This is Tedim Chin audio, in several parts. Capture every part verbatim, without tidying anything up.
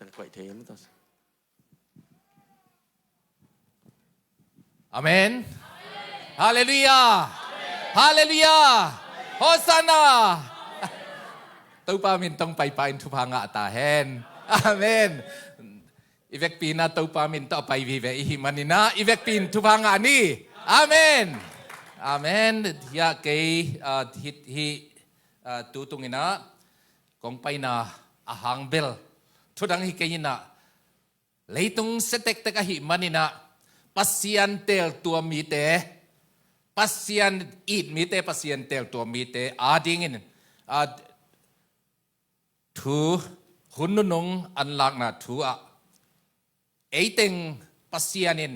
Tangkoih thei em tos. Amen. Halleluiah. Halleluiah. Hosanna. Topa min tawh paipai in thupha ngah ta hen. Amen. I vekpi in ah Topa min tawh a pai vive i hih manin ah i vekpi in thupha ngah ni. Amen. Amen. Hiah kei, ah, hih, hih, ah, tu tungin ah kong paina a hang bel thudang hi kei in ah, leitung sia tektek ahih manin ah Pasian teeltuam mite, Pasian it mite, Pasian teeltuam mite adingin, ah, thu, hun nunung anlakna thu ah eiteng Pasian in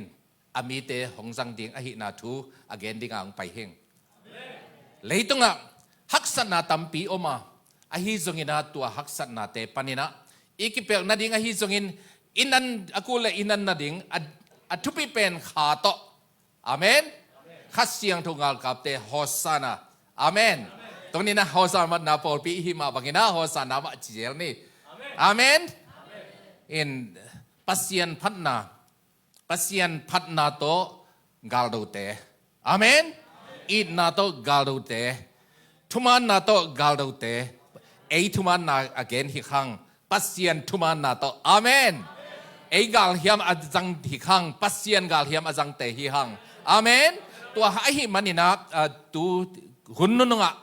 a mite hong zang ding ahihna thu a gen dingah hong pai hing. Leitungah haksatna tampi om a, ahi zongin ah tua haksatnate panin ah i kipelh nading ahi zongin i nan a kul le i nan nading a, a thupi pen Kha tawh. Amen. Kha Siangtho galkapte Hosanna. Amen. Tuni in ah Hosanna matna pawlpi i hih mah bangin ah Hosanna mah ci zel ni. Amen. In Pasian phatna, Pasian phatna tawh galdote. Amen. Itna tawh galdote. Thumaanna tawh galdote. Ei thumaanna a gen hi hang, Pasian thumaanna tawh. Amen. Ei galhiam a zang hi hang, Pasian galhiam a zangte hi hang. Amen. Tua ahih manin ah, ah, tu hun nunungah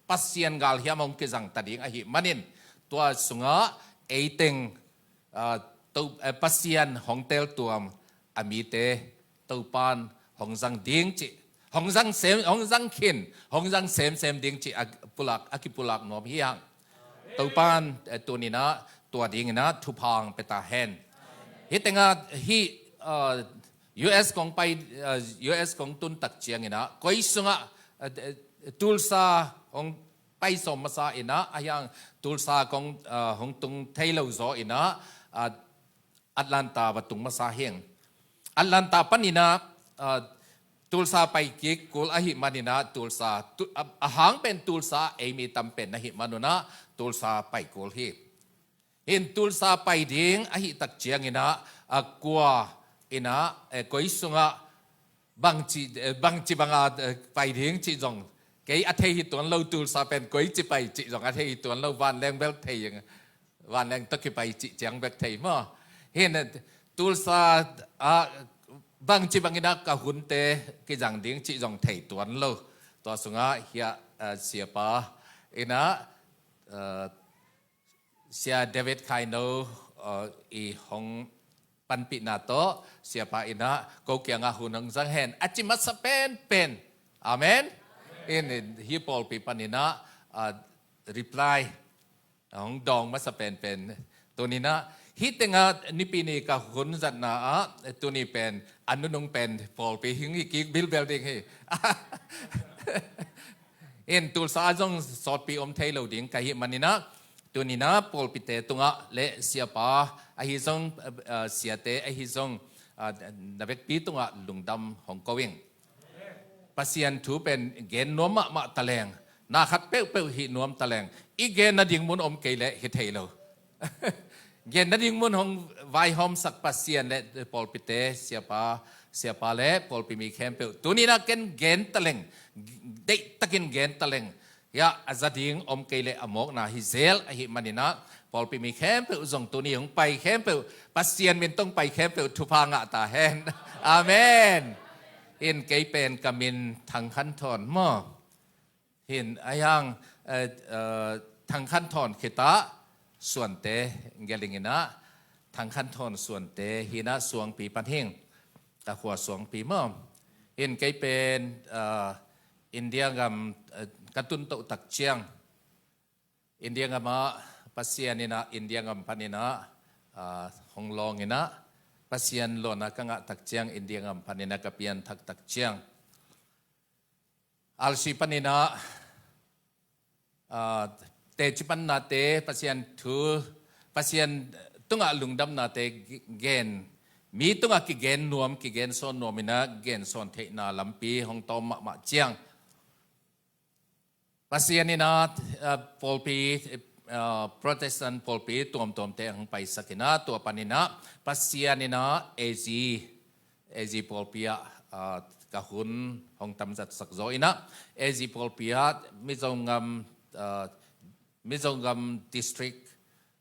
Pasian galhiam hong kizang ta ding ahih manin, tua sungah eiteng, ah, to, eh, Pasian hong teeltuam a mite Topan hong zang ding cih, hong zang sem, hong zang khin, hong zang semsem ding cih a pulak, a kipulak nuam hi hang. Topan, eh, tuni in ah tua dingin ah thupha hong pia ta hen. Hih tengah hih, ah, U S kong pai, ah, U S kong tun tak ciangin ah koi sungah, ah, eh, Tulsa hong pai sawm masa in ah, ahi hang Tulsa kong, ah, hong tung thei lo zaw in ah, ah, Atlanta va tung masa hing. Atlanta panin ah, ah, Tulsa pai kik kul ahih manin ah Tulsa, tu, a, a hang pen Tulsa ei mi tam pen ahih manun ah Tulsa pai kul hi. In Tulsa pai ding ahih tak ciangin ah, a kua in ah, eh, koi sungah bangci, eh, bangci banga, eh, pai ding cih zong kei a thei hi tuan lo. Tulsa pen koi ci pai cih zong a thei hi tuan lo. Vanleng bel thei, vanleng tawh kipai cih ciang bek thei maw. Hin, eh, Tulsa ah bangci bangin ah ka hunte kizang ding cih zong thei tuan lo. Tua sungah hiah, eh, siapa in ah, eh, Sia David Khaino, uh, i hong panpihna tawh siapa in ah ko kiangah hun hong zang hen a ci masa penpen. Amen. In, in hih pawlpi panin ah, uh, reply hong dawng masa penpen. Tuni in ah hih tengah Nipi ni ka hun zatna ah tuni pen a nunung pen pawlpi hing hi kik bilbel ding hi. In Tulsa ah zong sawtpi om thei lo ding ka hih manin ah, tuni in ah pawlpite tungah le siapa ahi zong, eh, eh, siate ahi zong, ah, na vekpi tungah lungdam hong ko ing. Pasian thu pen gen nuam mahmah ta leng, na khat peuhpeuh hih nuam ta leng, i gen nading mun om kei leh hi thei lo. Gen nading mun hong vaihawmsak Pasian le pawlpite, siapa, siapa le pawlpi mi khempeuh tuni in ah ken gen ta leng, deihtakin gen ta leng, hiah a za ding om kei leh a mawkna hi zel ahih manin ah pawlpi mi khempeuh zong tuni hong pai khempeuh, Pasian min tawh pai khempeuh thupha ngah ta hen. Amen. In kei pen ka min Thang Khan Thawn maw. Hin ahi hang, eh, eh, Thang Khan Thawn khitah Suante gelh ing in ah, Thang Khan Thawn Suante hi in ah Suangpi pan hing, ka khua Suangpi maw. Hin kei pen, eh, India gam, eh, ka tun toh tak ciang India gam ah Pasian in ah India gam panin ah, ah, hong lawng in ah Pasian lawhna ka ngah tak ciang India gam panin ah ka pianthak tak ciang Alsi panin ah, ah, teci pannate, Pasian thu, Pasian tungah lungdamnate gen, mi tungah kigen nuam, kigen sawn nuam in ah gen sawn theihna lampi hong tawm mahmah ciang Pasian in ah, ah, pawlpi, eh, ah, Protestant pawlpi tuamtuamte hong paisak in ah, tua panin ah Pasian in ah A Z, A Z pawlpi ah, ah, ka hun hong tamzatsak zaw in ah, A Z pawlpi ah Mizogam, ah, Mizogam District,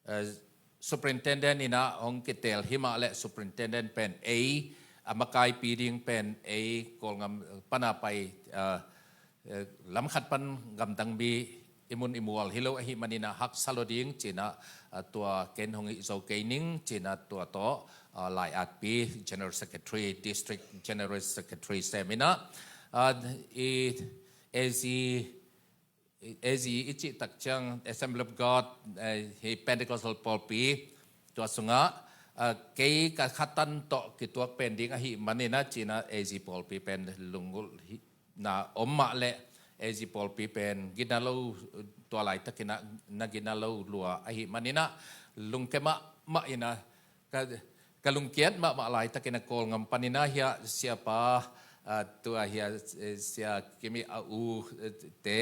eh, Superintendent in ah hong kiteel hi mah leh Superintendent pen ei, a makaipi ding pen ei Kawlgam pan a pai, eh, eh, lam khat pan gamdang mi i mun i mual hi lo ahih manin ah haksa lo ding ci in ah, ah, tua ken hong hih zo kei ning ci in ah tua tawh, ah, lai-atpi General Secretary, District General Secretary sem in ah, ah, i A Z, A Z i cih tak ciang Assembly of God, eh, hi Pentecostal pawlpi, tua sungah, eh, kei ka khatan tawh kituak pen ding ahih manin ah ci in ah A Z pawlpi pen lunggulhna om mah leh A Z pawlpi pen gina lo, tua laitakin ah na gina lo lua ahih manin ah lungke mahmah in ah ka, ka lungkiat mahmah laitakin ah Kawlgam panin ah hiah siapa, ah, tua hiah, eh, Sia Kimi a u, eh, te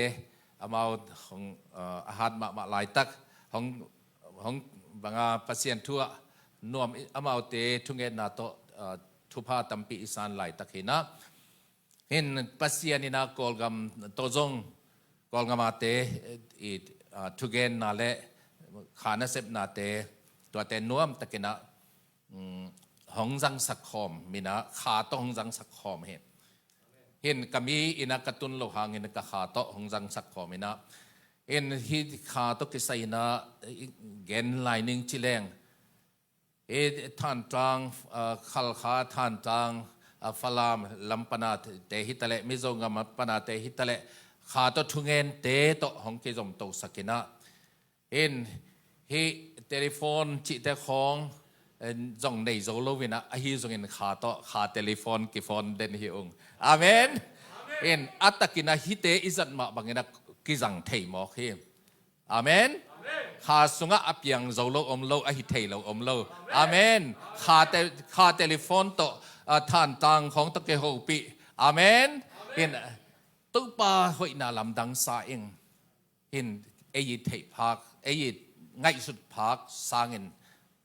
amau hong, ah, a hat mahmah laitak hong, hong bang a Pasian thu ah nuam i, amaute thugenna tawh, ah, thupha tampi i san laitak hi in ah, hin Pasian in ah Kawlgam tawh zong, Kawlgam a te, eh, i, ah, thugenna leh kha nasepnate, tuate nuamtakin ah, mm, hong zangsak khawm in ah, kha tawh hong zangsak khawm hi. Hin ka mi in ah ka tun loh hangin ka kha tawh hong zangsak khawm in ah, hin hih kha tawh kisai in ah i gen lai ning ci leng, hih Thantlang, ah, Khalkha, Thantlang, ah, Falam lam pan a te hi ta leh, Mizogam pan a te hi ta leh, kha tawh thungente tawh hong kizomtosak in ah, hin hih telephone cihte khawng, eh, zong nei zo lo in ah, ahi zongin kha tawh, kha telephone kiphone den hi ung. Amen. Hin a takin ah hihte i zat mah bangin ah kizang thei mawk hi. Amen. Kha sungah a piang zo lo om lo, a hi thei lo om lo. Amen. Kha te-, kha telephone tawh, ah, Thantlang khawng tawh kihopih. Amen. Hin Topa hoihna lamdang sa ing. Hin ei i theih phak, ei i ngaihsut phak sangin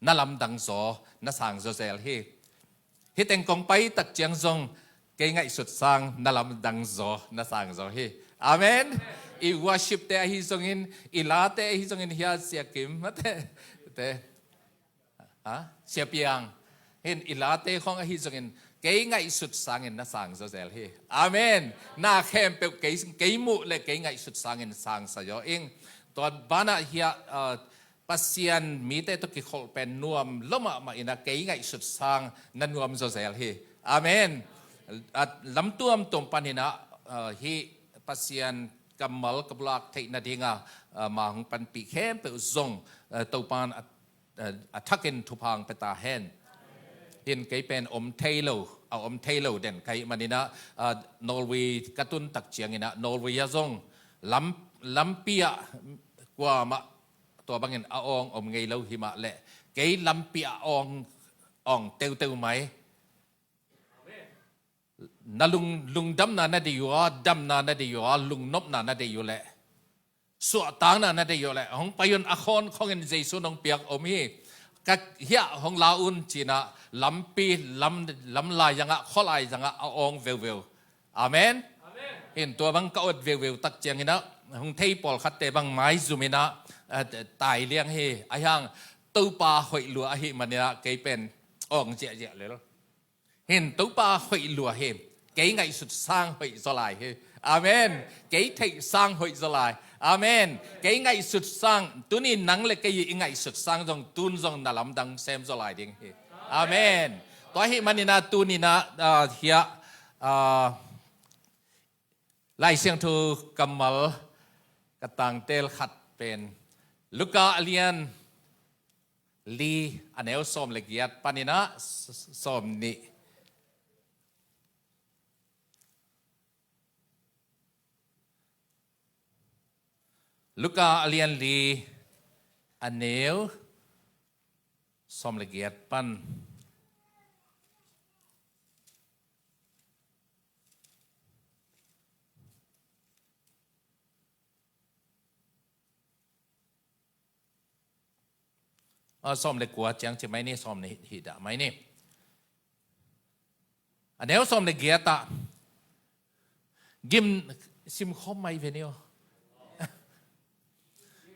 na lamdang zaw, na sang zaw zel hi. Hih teng kong pai tak ciang zong kei ngaihsut sang na lamdang zaw, na sang zaw hi. Amen. I worship te ahi zongin, i late ahi zongin, hiah Sia Kim, mate, te, ha? Sia Piang. Hin i late khawng ahi zongin kei ngaihsut sangin na sang zaw zel hi. Amen. Na khempeuh kei, kei muh leh kei ngaihsut sangin sang sa zaw ing. Tua banah hiah, ah, Pasian mite tawh kikholh pen nuam lua mahmah in ah kei ngaihsut sang na nuam zaw zel hi. Amen. Ah, lam tuamtuam panin ah, ah, hih Pasian kammal ka bulak theih nading a, ah, ma hong panpih khempeuh zong, ah, Topa'n a, ah, a thakin thupha hong pia ta hen. Hin kei pen om thei lo, a om thei lo den ka hih manin ah, ah, Norway ka tun tak ciangin ah Norway ah zong lam, lampi ah kuamah tua bangin a awng om ngei lo hi mah leh, kei lampi ah awng, awng teuteu mai. Na lung, lungdamna na deih uh a, damna na deih uh a, lungnopna na deih uh leh, suahtakna na deih uh leh, hong pai un, a khawn khawngin Jesu in hong piak om hi. Ka hiah hong la un ci-in ah lampi, lam, lam lai zangah, khua lai zangah a awng veuveu. Amen. Amen. Hin tua bang ka awt veuveu tak ciangin ah, hong thei pawlkhatte bang maizum in ah, eh, tai liang hi. Ahi hang Topa hoih lua ahih manin ah kei pen awng ziahziah lel. Hin Topa hoih lua hi. Kei ngaihsut sang hoih zaw lai hi. Amen. Kei theih sang hoih zaw lai. Amen. Kei ngaihsut sang, tuni nang le kei i ngaihsut sang zong, tun zong na lamdang sem zaw lai ding hi. Amen. Tua ahih manin ah tuni-in ah, ah, hiah, ah, Lai Siangtho kammal ka tangtel khat pen Luka a lian li, a neu sawm le giat panin ah s-, s-, sawm nih. Luka a lian li, a neu sawm le giat pan. Sawm le kua ciang ci mai ni, sawm le hih dah mai ni. A neu sawm le giat ah gim, simkhawm mai ve ni aw.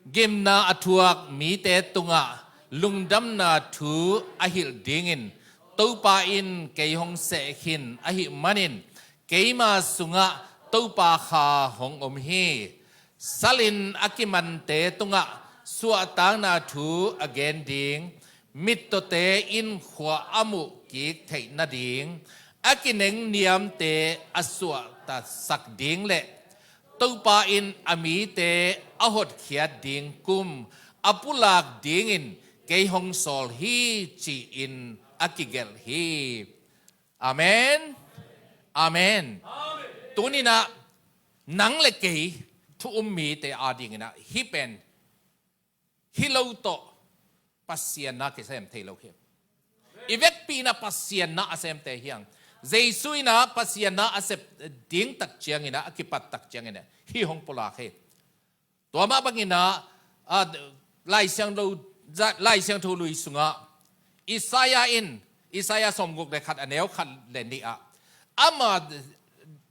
Gimna a thuak mite tungah lungdamna thu a hilh dingin Topa in kei hong seh khin ahih manin keima sungah Topa Kha hong om hi. Salin a kimante tungah suahtakna thu a gen ding, mittawte in khua a muh kik theih nading, a kineng niamte a suahtaksak ding le Topa in a mite a hotkhiat ding kum a pulak dingin kei hong sawl hi, ci-in a kigelh hi. Amen. Amen. Tuninah nang le kei thu um mite adinginah hih pen hi lo tawh Pasian na kisem thei lo hi. I vekpi inah Pasian na a semte hi hang. Jesu inah Pasian na a sep ding tak cianginah, a kipat tak cianginah hih hong pulak hi. Tua mah banginah, ah, Lai Siangtho, Lai Siangtho lui sungah Isaiah in, Isaiah sawmguk le khat a neu khat le nih ah ama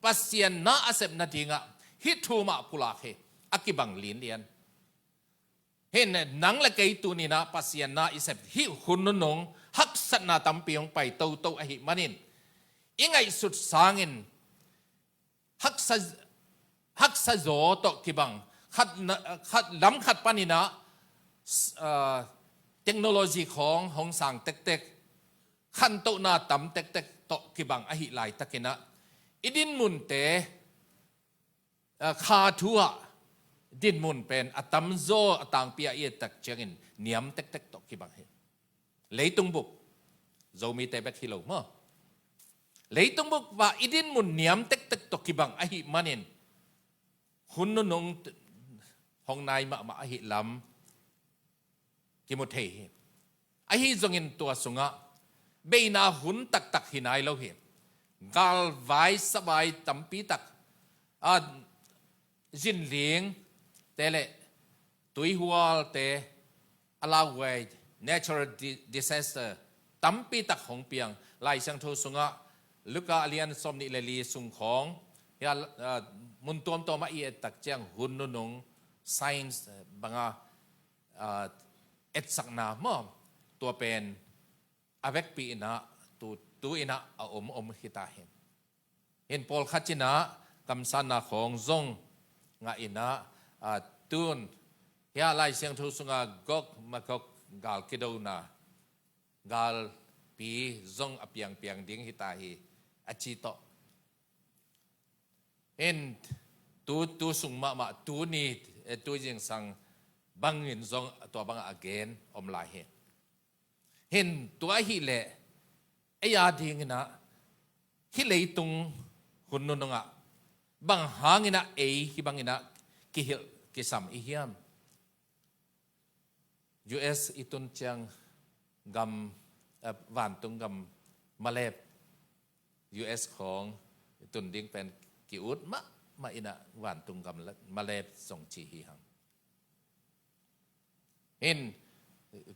Pasian na a sep nadingah hih thu mah pulak hi. A kibang linlian. Hin nang le kei tuninah Pasian na i sep hih hun nunung haksatna tampi hong pai toto ahih manin i ngaihsut sangin haksa, haksa zaw tawh kibang, khat na, khat, lam khat paninah, s-, ah, technology khawng hong sang tektek, khantohna tam tektek tawh kibang ahih laitakinah i dinmunte, ah, kha thu ah dinmun pen a tamzaw a tangpi ah i et tak ciangin niam tektek tawh kibang hi. Leitung bup, Zomite bek hi lo maw? Leitung bup ah i dinmun niam tektek tawh kibang ahih manin hun nunung hong nai mahmah ahih lam kimu thei hi. Ahi zongin tua sungah beina hun taktak hi nai lo hi. Galvai savai tampi tak, a, zinlingte le tuihualte, a lauhuai, natural di-, disaster tampi tak hong piang. Lai Siangtho sungah Luka a lian sawmnih le li sung khawng, hia, a, mun tuamtuam ah i et tak ciang hun nunung signs, a, banga, a, etsakna maw, tua pen a vekpi inah tu, tu inah a om om hi ta hi. Hin pawlkhat inah kamsanna khawng zong ngah inah, a, tun hia Lai Siangtho sungah Gog Magog gal kidona, galpi zong a piangpiang ding hi ta hi, a ci tawh. Hin tu, tu sung mahmah tuni, eh, tu zingsang bangin zong tua bangah a gen om lai hi. Hin tua ahih leh ei a dinginah hih leitung hun nunungah bang hanginah ei hih banginah kihilh kisam i hiam? U S i tun ciang gam, eh, vantung gam malep, U S khawng i tun ding pen ki-ut mahmah inah vantung gam la-, malep zong ci hi hang. Hin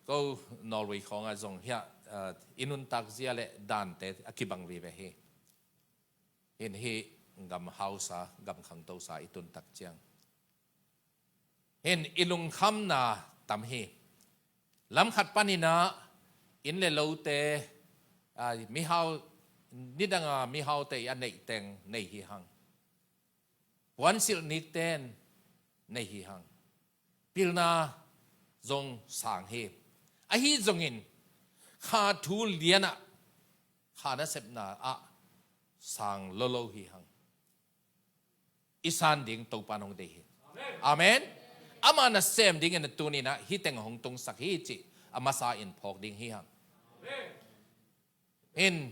ko Norway khawngah zong hiah, eh, i nuntak zia le dante a kibang vive hi. Hin hih gam hausa, gam khangtosa i tun tak ciang hin i lungkhamna tam hi. Lam khat paninah inn le lote, a, mihau, nidanga mihaute i a neih teng nei hi hang. Puansilh nikten nei hi hang. Pilna zong sang hi. Ahi zongin kha thu lianah, kha nasepna ah sang lolo hi hang. I san ding Topa in hong deih hi. Amen. Ama nasem dingin a tuninah hih teng hong tungsak hi cih a masa in phawk ding hi hang. In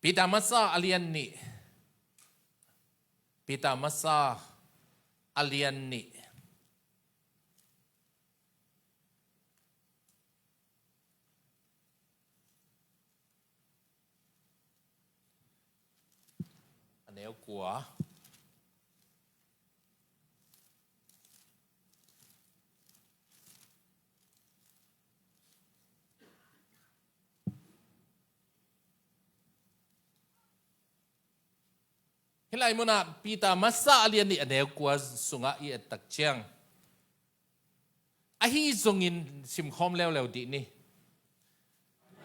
Peter masa a lian nih. Peter masa a lian nih. A neu kua. Hih lai munah Peter masa a lian nih a neu kua sungah i et tak ciang, ahi zongin simkhawm leuleu dih ni.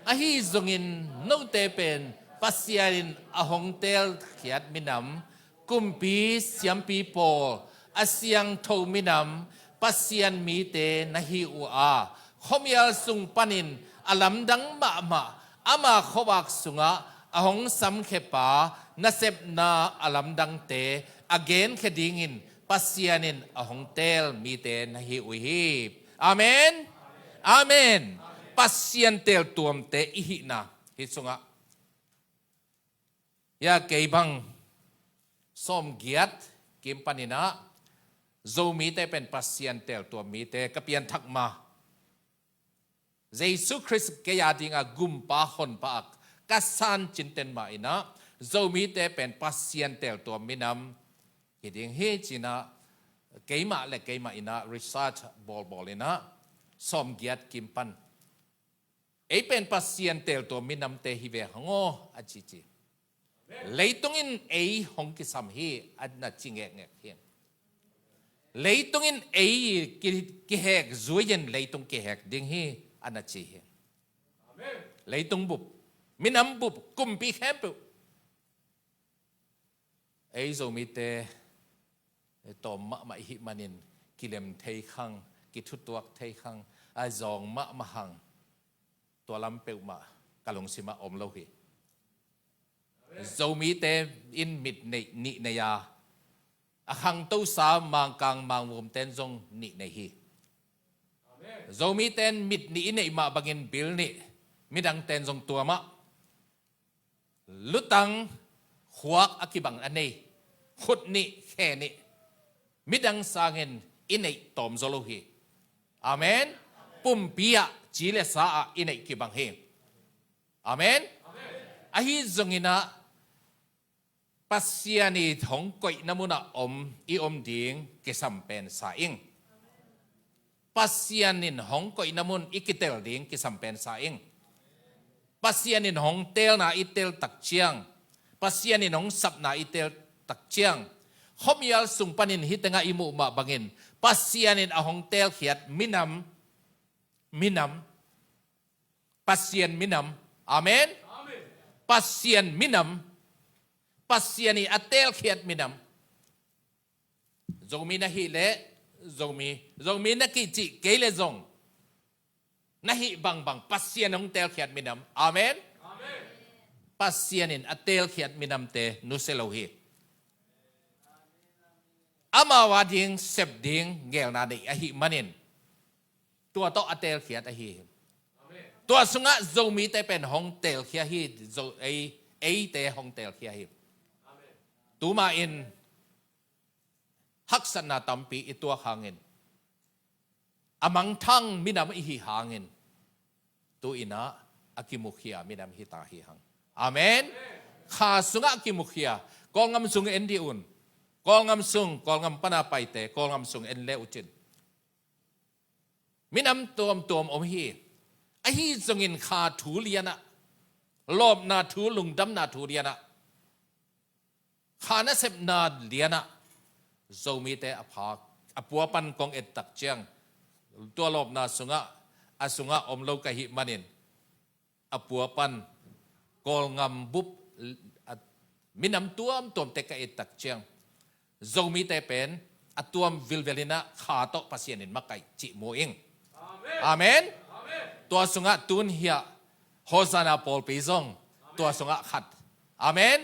Ahi zongin note pen Pasian in a hong teelkhiat minam, kumpi siampi pawl, a siangtho minam, Pasian mite na hi uh a, khuamial sung panin a lamdang mahmah, ama khuavak sungah a hong samkhia pa, nasepna a lamdangte a genkhia dingin Pasian in a hong teel mite na hi uh hi. Amen. Amen. Pasian teeltuamte i hihna hih sungah, ya, kei bang sawmgiat kim paninah Zomite pen Pasian teeltuam mite ka pianthak ma, Jesu Khrist kei a dinga gumpa honpa a ka san cinten mah inah Zomite pen Pasian teeltuam minam hi ding hi cinah, keimah le keimah inah research bawlbawl inah sawmgiat kim pan, ei pen Pasian teeltuam minamte hi ve hang aw, a ci ci. Leitung in ei hong kisam hi, a na ci ngekngek hi. Leitung in ei ki, kihek zui-in leitung kihek ding hi, a na ci hi. Leitung bup, minam bup, kumpi khempeuh, ei Zomite tawm mahmah i hih manin kilem thei khang, kithutuak thei khang, a zawng mahmah hang, tua lam peuhmah ka lungsimah om lo hi. Zomite in mit neih, nih nei a, a khangtosa Mangkang Mangvum ten zong nih nei hi. Zomite in mit nih i neih mah bangin bil nih, midang ten zong tua mah. Lutang khuak a kibang a nei, khut nih, khe nih, midang sangin i neih tawm zaw lo hi. Amen. Pumpi ah, ci le sa ah i neih kibang hi. Amen. Ahi zonginah Pasian i hong koihna munah om i om ding kisam pen sa ing. Pasian in hong koihna mun i kitel ding kisam pen sa ing. Pasian in hong teelna i tel tak ciang, Pasian in hong sapna i tel tak ciang, khuamial sung panin hih tengah i muh mah bangin Pasian in a hong teelkhiat minam, minam, Pasian minam. Amen. Pasian minam. Pasian i a teelkhiat minam. Zomi na hih leh, Zomi, Zomi na kicih kei leh zong, na hih bangbang Pasian hong teelkhiat minam. Amen. Pasian in a teelkhiat minamte nusia lo hi. Amau a ding sep ding ngelna nei ahih manin, tua tawh a teelkhiat ahi hi. Tua sungah Zomite pen hong teelkhia hi. Zo, ei, eite hong teelkhia hi. Tuma in haksatna tampi i tuak hangin, a mangthang minam i hih hangin, tu-inah a kimukhia minam hi ta hi hang. Amen. Kha sungah a kimukhia, Kawlngam sung en dih un. Kawlngam sung, Kawlngam pana paite Kawlngam sung en le uh cin, minam tuamtuam om hi. Ahi zongin kha thu lianah, lawpna thu, lungdamna thu lianah, kha nasepna lianah Zomite a pha, a pua pan kong et tak ciang, tua lawpna sungah, a sungah om lo ka hih manin, a pua pan Kawlngam bup, a, minam tuamtuamte ka et tak ciang, Zomite pen a tuam vilvel inah kha tawh Pasian in makaih cih mu ing. Amen. Tua sungah tun hiah Hosanna pawlpi zong tua sungah khat. Amen.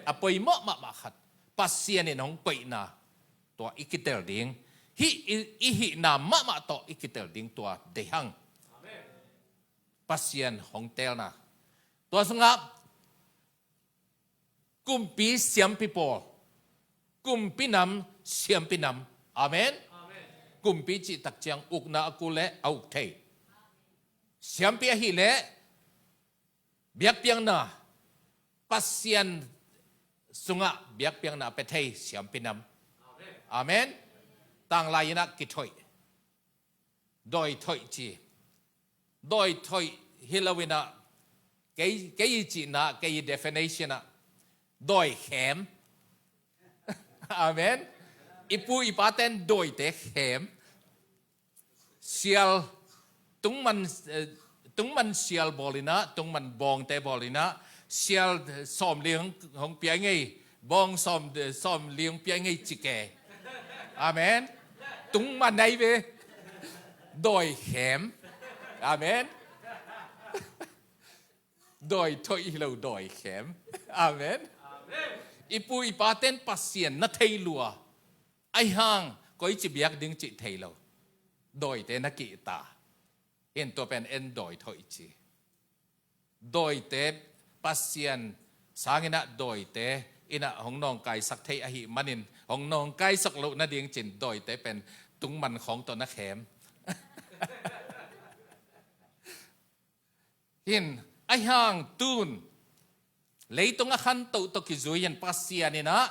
A poimawh mahmah khat, Pasian in hong koihna, tua i kitel ding, hih i, i hihna mahmah tawh i kitel ding tua deih hang. Pasian hong teelna. Tua sungah kumpi siampi pawl, kumpi nam siampi nam. Amen. Kumpi cih tak ciang ukna a kul le a uk thei. Siampi ahih leh biakpiakna, Pasian sungah biakpiakna a pia thei siampi nam. Amen. Tanglai inah kithoih, dawi thoih ci. Dawi thoih hi lo inah, kei, kei i cihna, kei i definition ah, dawi khem, Amen. I pu i paten dawite khem. Sial, tungman, eh, tungman sial bawlinah, tungman bawngte bawlinah, sial, eh, sawmli hong, hong pia ngei, bawng sawm, eh, sawmli hong pia ngei cike. Amen. Tungman ai ve. Dawi khem. Amen. Dawi thoih hi lo, dawi khem. Amen. I pu i paten Pasian na thei lua. Ahi hang koici biak ding cih thei lo. Dawite na kihta. Hin tua pen en dawi thoih ci. Dawite Pasian sanginah dawite inah hong nawngkaisak thei ahi manin hong nawngkaisak loh nading cin dawite pen tungman khawng tawh na khem. Hin, ahi hang tun leitung a khantoh tawh kizui in Pasian inah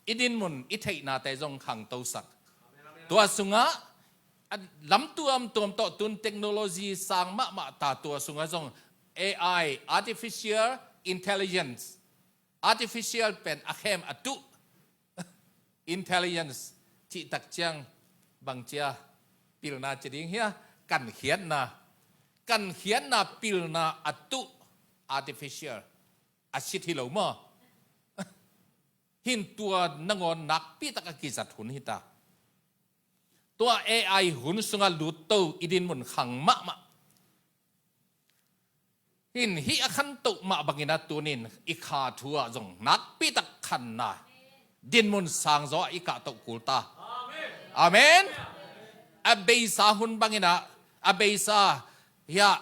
i dinmun i theihnate zong khangtosak. Tua sungah a lam tuamtuam tawh tun technology sang mahmah ta, tua sungah zong A I, artificial intelligence, artificial pen a khem a tuh intelligence cihtak ciang bangcia pilna ci ding hia, kankhiatna, kankhiatna pilna a tuh artificial a sit hi lo maw? Hin tua nangawn nakpitak a kizat hun hita. Tua A I hun sungah lutto i dinmun khang mahmah. Hin hih a khantoh mah bangin a tunin i kha thu ah zong nakpitak khanna dinmun sangzaw ah i kahtoh kul ta. Amen. A beisa hun bangin ah a beisa hiah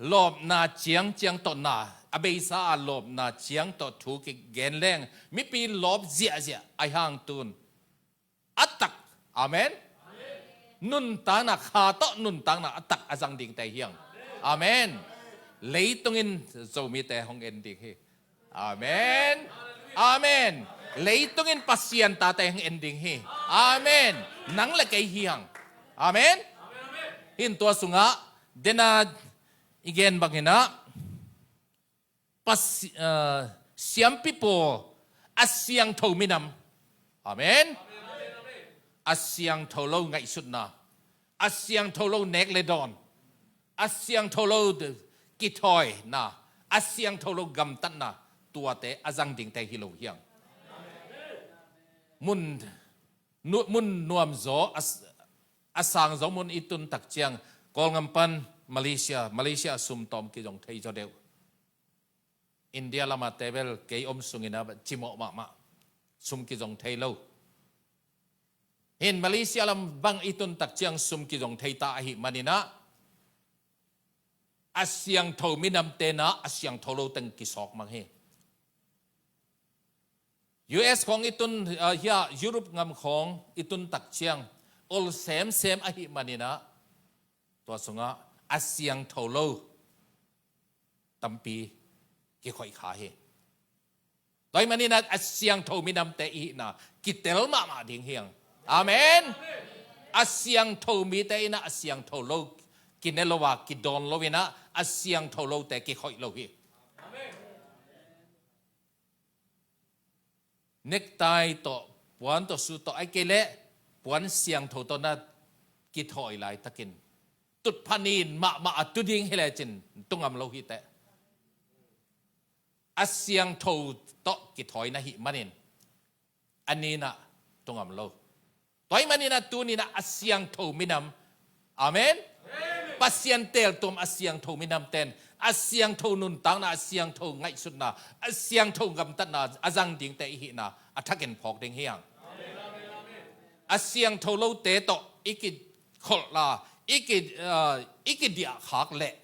lawpna ciangciang tawh na, a beisa a lawpna ciang tawh thu kigen leng mipi lawp ziahziah ahi hang tun a tak. Amen. Nuntakna kha tawh nuntakna a tak a zang dingte hiang. Amen. Leitungin Zomite hong en ding hi. Amen. Amen. Leitungin Pasian tate hong en ding hi. Amen. Nang le kei hiang. Amen. Hin tua sungah dena i gen banginah Pasi-, ah, siampi pawl a siangtho minam. Amen. A siangtho lo ngaihsutna, a siangtho lo nek le dawn, a siangtho lo de-, kithawina, a siangtho lo gamtatna, tuate a zang dingte hi lo hiang. Mun, nu-, mun nuamzaw a s-, a sangzaw mun i tun tak ciang Kawlngam pan Malaysia, Malaysia a sum tawm kizong thei zaw deuh. India lamah tebel kei om sungin a cimawh mahmah, sum kizong thei lo. Hin Malaysia lam bang i tun tak ciang sum kizong thei ta ahi maninah a siangtho minam tenah a siangtho lo teng kisawk mang hi. U S khawng i tun, ah, hia Europe ngam khawng i tun tak ciang ol semsem ahi maninah tua sungah a siangtho lo tampi kikhoih kha hi. Tua hi maninah a siangtho minamte i hihna kitel mahmah ding hiang. Amen. A siangtho mite inah a siangtho lo kine lo a kidawn lo inah a siangtho lote kikhoih lo hi. Nektai tawh, puan tawh, su tawh, ai kei leh puan siangtho tawh na kithawi laitakin tutpha nin mahmah a tu ding hi lecin tungam lo hi teh. A siangtho tawh kithawi na hih manin a ninah tungam lo. Tua hi maninah tuninah a siangtho minam. Amen. Pasian teeltuam a siangtho minam ten a siangtho nuntakna, a siangtho ngaihsutna, a siangtho gamtatna a zang dingte i hihna a thakin phawk ding hiang. A siangtho lote tawh i kikholhla, i ki, ah, i kidiahkhak leh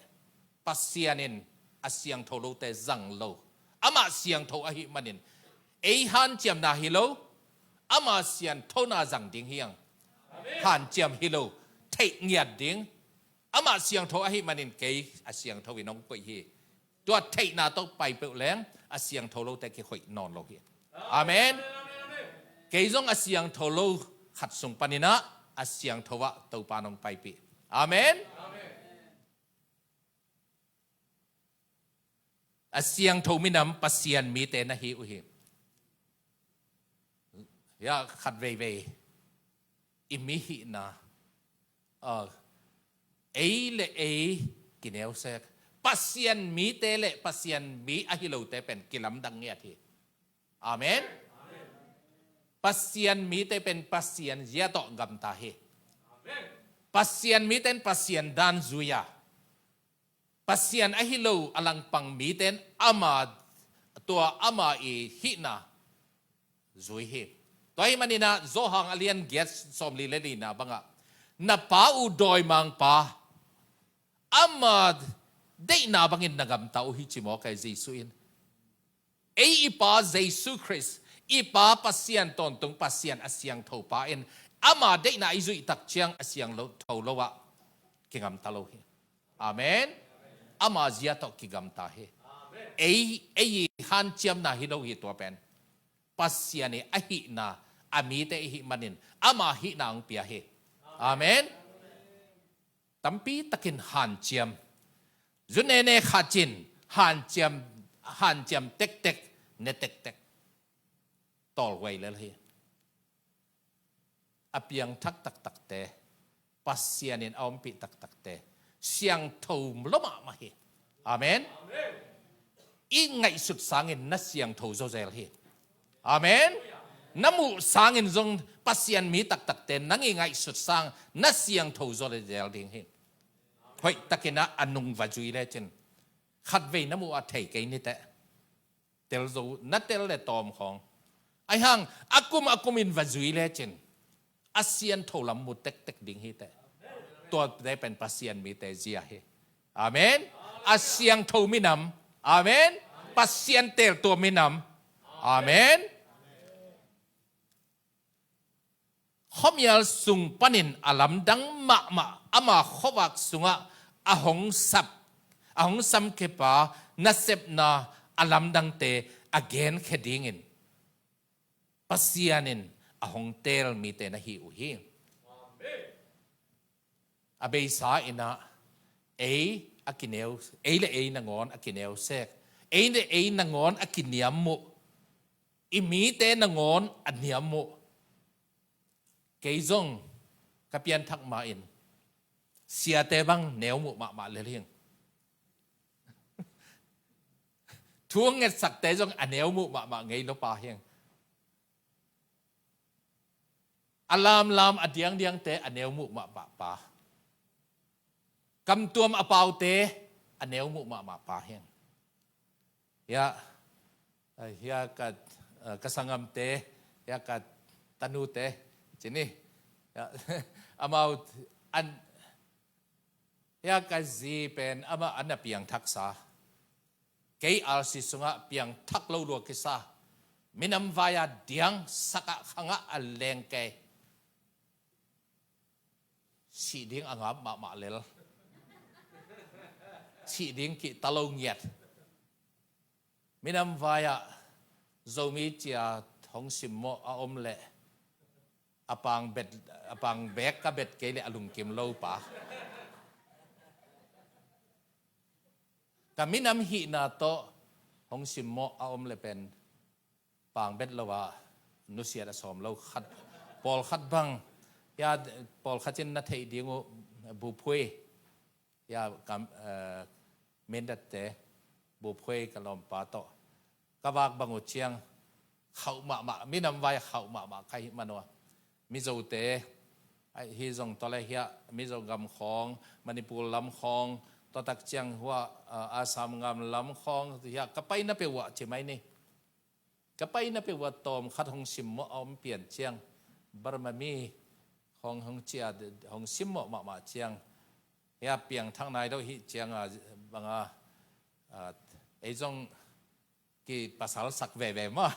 Pasian in a siangtho lote zang lo. Amah siangtho ahi manin ei hanciamna hi lo, ama sianthona zang ding hiang. Hanciam hi lo, theih ngiat ding. Amah siangtho ahi manin kei a siangtho in hong koih hi. Tua theihna tawh pai peuh leng a siangtho lote kikhoih nawn lo hi. Amen. Kei zong a siangtho lo khat sung paninah a siangtho ah Topa nong paipih. Amen. A siangtho minam Pasian mite na hi uh hi. Ya khat veivei i mi hihna, ah, ei le ei kineusek, Pasian mite le Pasian mi ahi lote pen kilamdang ngiat hi. Amen. Pasian mite pen Pasian zia tawh gamta hi. Pasian mite in Pasian dan zui a, Pasian ahi lo a langpang mite in ama, tua ama i hihna zui hi. Tua ahih manin ah Johan a lian giat sawmli le lina bangah, na pa uh dawimangpa, ama deihna bangin na gamta uh hi ci mawk ei Jesuh in. Ei i Pa Jesuh Khrist, i Pa Pasian tawntung Pasian a siangtho pa in ama deihna i zuih tak ciang a siangtho lo ah kigamta lo hi. Amen. Ama zia tawh kigamta hi. Ei, ei i hanciamna hi lo hi tua pen. Pasian i ahihna, a mite i hih manin ama hihna hong pia hi. Amen. Tampi takin hanciam. Zu nene khat cin hanciam, hanciam tektek, ne tektek. Tawlhuai lel hi. A piangthak taktakte, Pasian in a ompih taktakte siangtho lo mahmah hi. Amen. I ngaihsut sangin na siangtho zawzel hi. Amen. Na muh sangin zong Pasian mi taktakte nang i ngaihsut sang na siangtho zawzel ding hi. Hoih takin ah a nung va zui lecin, khatvei na muh a thei kei ni teh. Tel zo, na tel le tawm khawng. Ahi hang a kum a kumin va zui lecin a siangtho lam mu tektek ding hi teh. Tuate pen Pasian mite zia hi. Amen. A siangtho minam. Amen. Pasian teltua minam. Amen. Khuamial sung panin a lamdang mahmah, ama khuavak sungah a hong sap, a hong samkhia pa nasepna a lamdangte a genkhia dingin Pasian in a hong teel mite na hi uh hi. A beisa in ah ei a kineu, ei le ei nangawn a kineusek, ei le ei nangawn a kiniammuh, i mite nangawn a niammuh. Kei zong ka pianthak ma-in siate bang neumuh mahmah lel hing. Thu ngetsakte zong a neumuh mahmah ngei lo pa hing. A lamlam a diangdiangte a neumuh mahmah pa. Kamtuam a paute a neumuh mahmah pa hing. Hia, hia ka, ka sanggamte, hia ka tanute, cini. Hia, amau an, hia ka zi pen amah an a piangthaksa. Kei R C sungah piangthak lo lua kisa. Minam vai-a diang sakah khangah a leng kei. Sih ding a ngap mahmah lel. Sih ding kihta lo ngiat. Minam vai-ah Zomi cia hong simmawh a om leh a pang bet, a pang bek ka bet kei leh a lungkim lo pa. Ka minam hihna tawh hong simmawh a om leh pen pang bet lo a nusiat a sawm lo khat, pawlkhat bang, hia, pawlkhat in na theih ding uh, buphui, hia, kam, eh, Mindatte, buphui ka lawmpa tawh ka vak bang uh ciang khauh mahmah, minam vai khauh mahmah ka hih man uh a. Mizote, ai, hi zong tawh le hia, Mizo gam khawng, Manipur lam khawng, tua tak ciang hua, eh, Assam gam lam khawng, hia, ka paina peuh uah ci mai ni. Ka paina peuh uah tawm khat hong simmawh a om pian ciang, Burma mi hong, hong cia, hong simmawh mahmah ciang, hia piangthak nai lo hih ciang a banga, a, ei zong kipasal sak veve maw.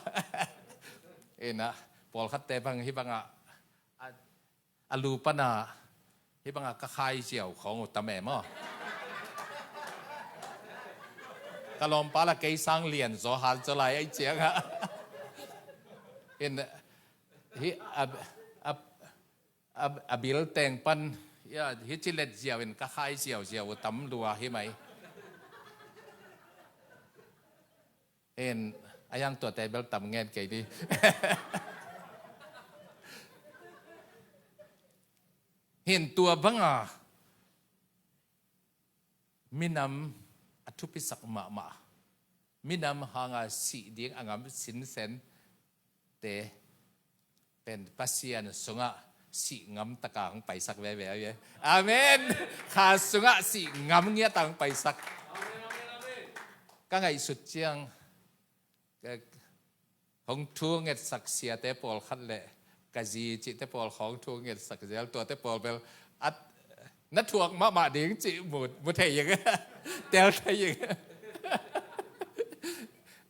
Ina, pawlkhatte bang hih banga, a, a lu pana, hih banga ka khai ziau khawng uh tam e maw. Ka lawmpa la kei sang lian zaw hal zaw lai ei cianga. In, hih a, a, a, a bil teng pan, hia, hih ci let ziau in ka khai ziauziau uh tam lua hi mai. En, a yang tuate bel tam ngen kei di. Hin tua banga minam a thupisak mahmah, minam hanga sih ding a ngam sinsente pen Pasian sungah sih ngam taka hong paisak veve ahi ve. Amen. Kha sungah sih ngam ngiat a hong paisak. Ka ngaihsut ciang ka hong thu ngetsak siate pawlkhat le ka zi cihte pawl hong thu ngetsak zel, tuate pawl bel a na thuak mahmah ding cih mu, mu thei ing. Tel thei ing.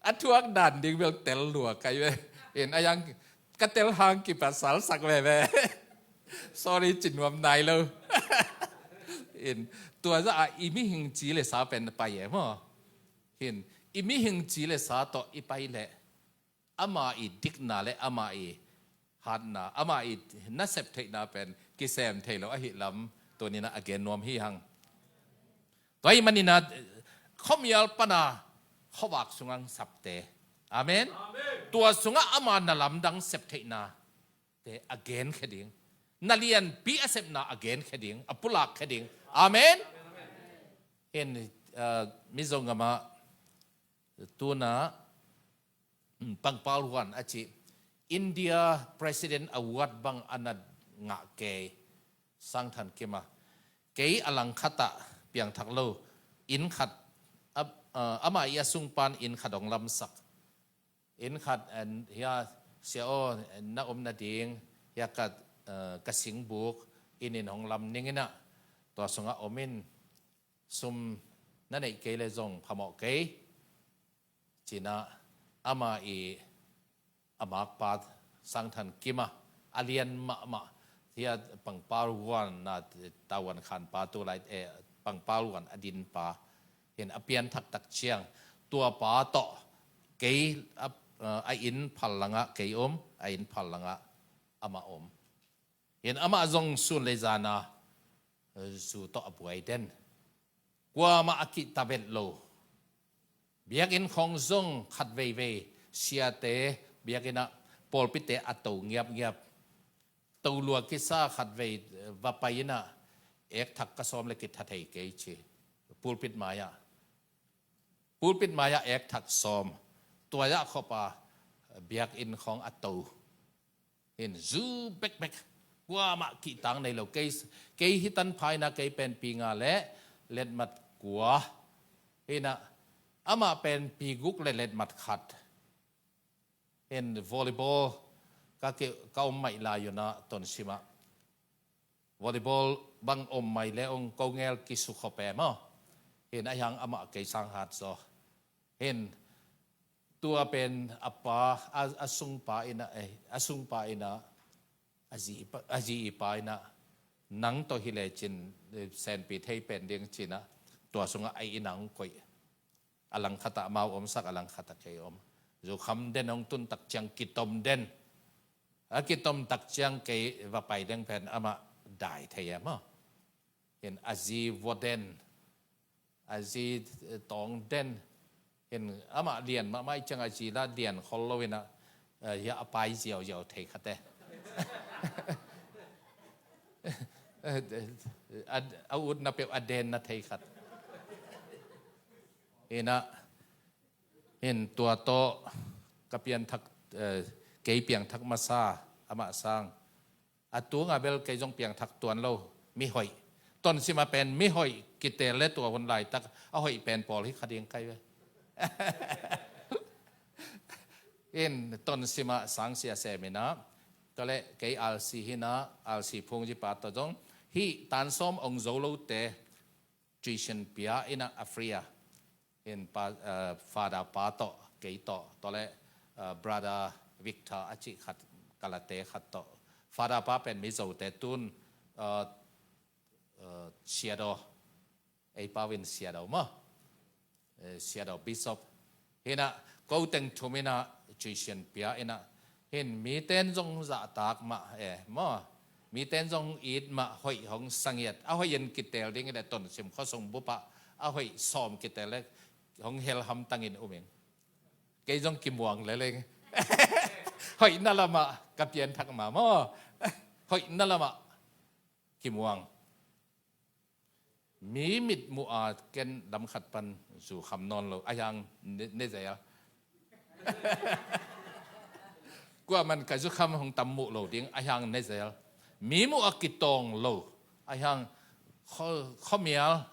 A thuak dan ding bel tel lua kai ve. In a yang ka tel hang kipasalsak veve. Sorry, ci nuam nai lo. In tua zah a i mihing ci le sa pen pai e maw? Hin i mihing ci le sa tawh i pai leh ama i dikna le ama i hatna, ama i nasep theihna pen kisem thei lo ahi lam tuninah a gen nuam hi hang. Tua ahih maninah khuamial pana khuavak sungah sapte, amen. Tua sungah ama na lamdang sep theihna te a genkhia ding, na lianpi a sepna a genkhia ding, a pulakkhia ding. Amen. Hin, uh, Mizo ngamah tuna, mm, Pangpal Huan a ci India President Award bang a na ngah kei Sangthan Kima, kei a langkhatah piangthak lo inn khat, a, uh, amah i a sungpan inn khat hong lamsak. Inn khat, hia, sia aw, na om nading hia ka, uh, ka singbuk inn in hong lam ninginah tua sungah om in, sum na neih kei le zong phamawh kei, cinah ama i a makpa Sangthan Kima a lian mahmah hia Pangpal Huan na tavuan khanpa tulai, eh, Pangpal Huan a dinpa hin a pianthak tak ciang tuapa tawh kei a, a inn phal langah kei om, a inn phal langah amah om. Hin amah zong sun le zana zu tawh a buai den. Kuamah a kihtabet lo. Biakinn khong zong khat veivei siate biakinnah pawlpite a to ngiapngiap. To lua kisa khat vei va pai innah ekthak ka sawm le kitha thei kei ci. Pulpit mai-ah. Pulpit mai-ah ekthak sawm. Tua-ah khop a biakinn khong a to. Hin zu bekbek. Kuamah kihtang nei lo. Kei, kei hi tanpha innah kei pen pi nga le letmat kua. Hinah amah pen pi guk le letmat khat. Hin volleyball ka, ka om maih lai unah Tonsimah volleyball bang om mai le ong ko ngel kisukhop e maw. Hin a hiang amah kei sang hat zaw. Hin tua pen a pa, a, a sungpa innah, eh, a sungpa innah a zi, a zi i pa innah nang tawh hi lecin, eh, senpi thei pen ding cinah tua sungah a innah hong koih. A langkhatah amau omsak, a langkhatah kei om. Zukham den hong tun tak ciang kitom den. A kitom tak ciang kei va pai deng pen amah dai thei e maw. Hin a zi vua den, a zi, eh, tawng den. Hin amah lian mahmah i ciang a zi la lian khol lo innah, eh, hia a pai ziauziau thei khat e. A, a utna peuh a denna thei khat. Hinah, hin tua tawh ka pianthak, eh, kei piangthak masa amah sang. A tunga bel kei zong piangthak tuan lo, mihoih. Tonsima pen mihoih kitel le tua hun laitak a hoih pen pawl hi kha ding kai ve. In Tonsima sangsia seminah, tua le kei R C hinah, R C phungzipa tawh zong hih tansawm ong zo lote tuition pia innah a free a. In pa, eh, Father pa tawh, kei tawh, tawh le, eh, Brother Victor a cih khat, Kalate khat tawh. Father pa pen Mizote tun, eh, eh, Siadaw, ei pau in Siadaw maw. Eh, Siadaw Bishop. Hinah, ko teng thum innah, tuition pia innah. Hin miten zong zahtak mah e maw. Miten zong it mah hoih hong sangiat. A hoih in kitel ding le Tonsim khuasung bupah. A hoih sawm kitel le hong hel hamtangin um ing. Kei zong kimuang leleng. Hoihna lamah ka pianthak mah maw. Hoihna lamah. Kimuang. Mi mitmuh a ken lam khat pan zu kham nawn lo, ahi hang ne, ne zel. Kuaman ka zu kham hong tam muh lo ding, ahi hang ne zel. Mi muh a kitawng lo, ahi hang khaw, khuamial,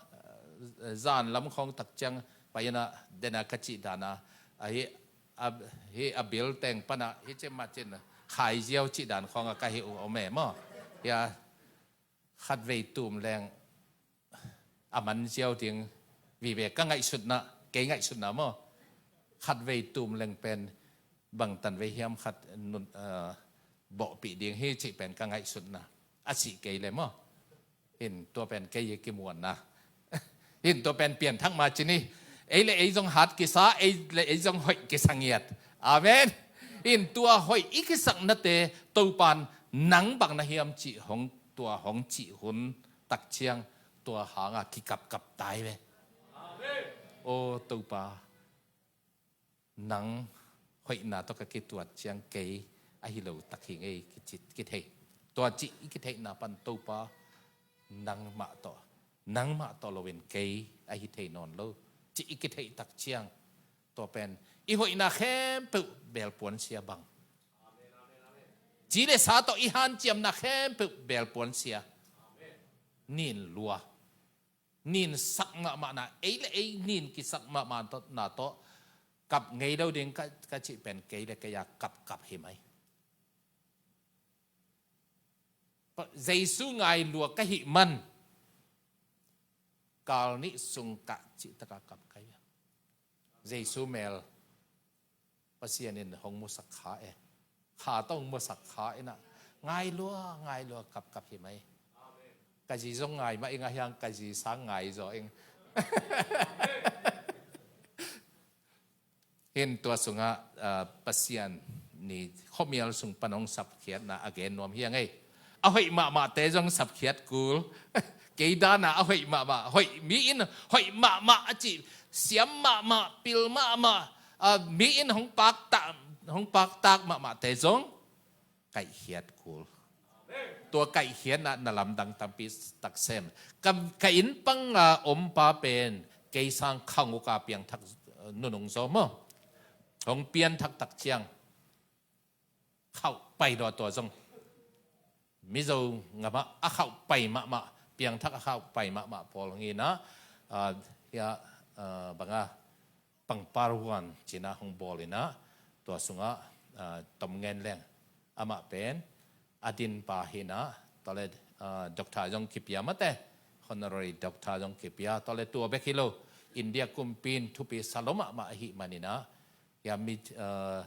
eh, zan lam khawng tak ciang pai in ah, den a ka cih dan a, ahi, a, hi a bil teng pan ah, hi cin mah cin, khai ziau cih dan khawng a ka hi uh om e maw. Hia, khatvei tum leng a man ziau ding vive ka ngaihsutna, kei ngaihsutna maw. Khatvei tum leng pen bangtan vei hiam khat nun, ah, bawhpih ding hi cih pen ka ngaihsutna. A sih kei le maw. Hin tua pen kei i kimuanna. Hin tua pen pianthak ma cin hi. Ei le ei zong hat kisa, ei le ei zong hoih kisa ngiat. Amen. Hin tua hoih i kisaknate Topan nang bang na hiam cih hong, tua hong cih hun tak ciang tua hanga kikapkap tai ve. Aw Topa, nang hoihna tawh ka kituat ciang kei ahi lo tak hi ngei kici, kithei. Tua cih i kitheihna pan Topa, nangmah tawh, nangmah tawh loin kei ahi thei nawn lo cih i kitheih tak ciang, tua pen i hoihna khempeuh belpuan sia bang. Ci le sa tawh i hanciamna khempeuh belpuan sia. Nin lua. Nin sak mahmahna, ei le ei nin kisak mahmahna tawh kap ngei lo ding ka, ka cih pen kei le kei a kapkap hi mai. Pa, Jesu ngai lua ka hih man, kal nih sung kah cih taka kap kai. Jesu mel Pasian in hong musak kha e. Kha tawh hong musak kha in ah, ngai lua, ngai lua, kapkap hi mai. Ka zi zong ngai mah ing, ahi hang ka zi sang ngai zaw ing. Hin tua sungah, ah, Pasian ni khuamial sung pan hong sapkhiatna a gen nuam hi a ngei. A hoih mahmahte zong sapkhiat kul. Kei dana a hoih mahmah, hoih mi in hoih mahmah a cih, siam mahmah, pil mahmah, ah, mi in hong paktak, hong paktak mahmahte zong kaihkhiat kul. Tua kaihkhiatna na lamdang tampi tak sem. Ka, ka inn panga om pa pen kei sang khanguka piangthak, eh, nunung zaw maw. Hong pianthak tak ciang khauh pai daw tua zong. Mizo ngamah a khauh pai mahmah, piangthak a khauh pai mahmah pawl hong in ah, ah, hia, ah, banga pangpar huan cina hong bawl in ah, tua sungah, ah, tom ngen leng. Amah pen a din pa hi in ah, tua le, ah, doctor zong kipia mate, honorary doctor zong kipia, tua le tua bek hi lo, India kumpi in thupi sa lo mahmah ahi man in ah, hia mi, ah,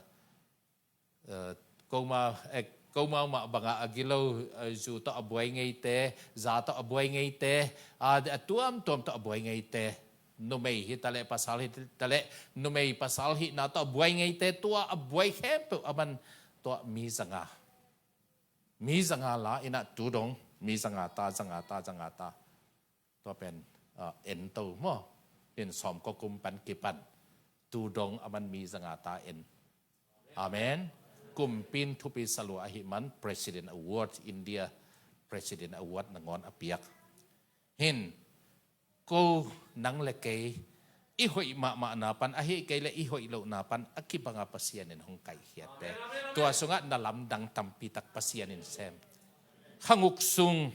eh, koma, eh, koma mah banga a gilo, eh, zu tawh a buai ngeite, za tawh a buai ngeite, a, a tuamtuam tawh a buai ngeite, numei hi taleh pasal hi taleh, numei pasal hihna tawh a buai ngeite, tua a buai khempeuh a man tua mi zanga. Mi zanga la in ah tu dong, mi zanga ta, zanga ta, zanga ta. Tua pen, ah, en to maw. In sawm kua kum pan kipan tu dong a man mi zanga ta en. Amen. Kumpi in thupi sa lua ahi man President Award, India President Award nangawn a piak. Hin, ko nang le kei, i hoih mahmahna pan, ahi kei le i hoih lohna pan a kibanga Pasian in hong kaihkhiatte. Tua sungah na lamdang tampi tak Pasian in sem. Khanguk sung,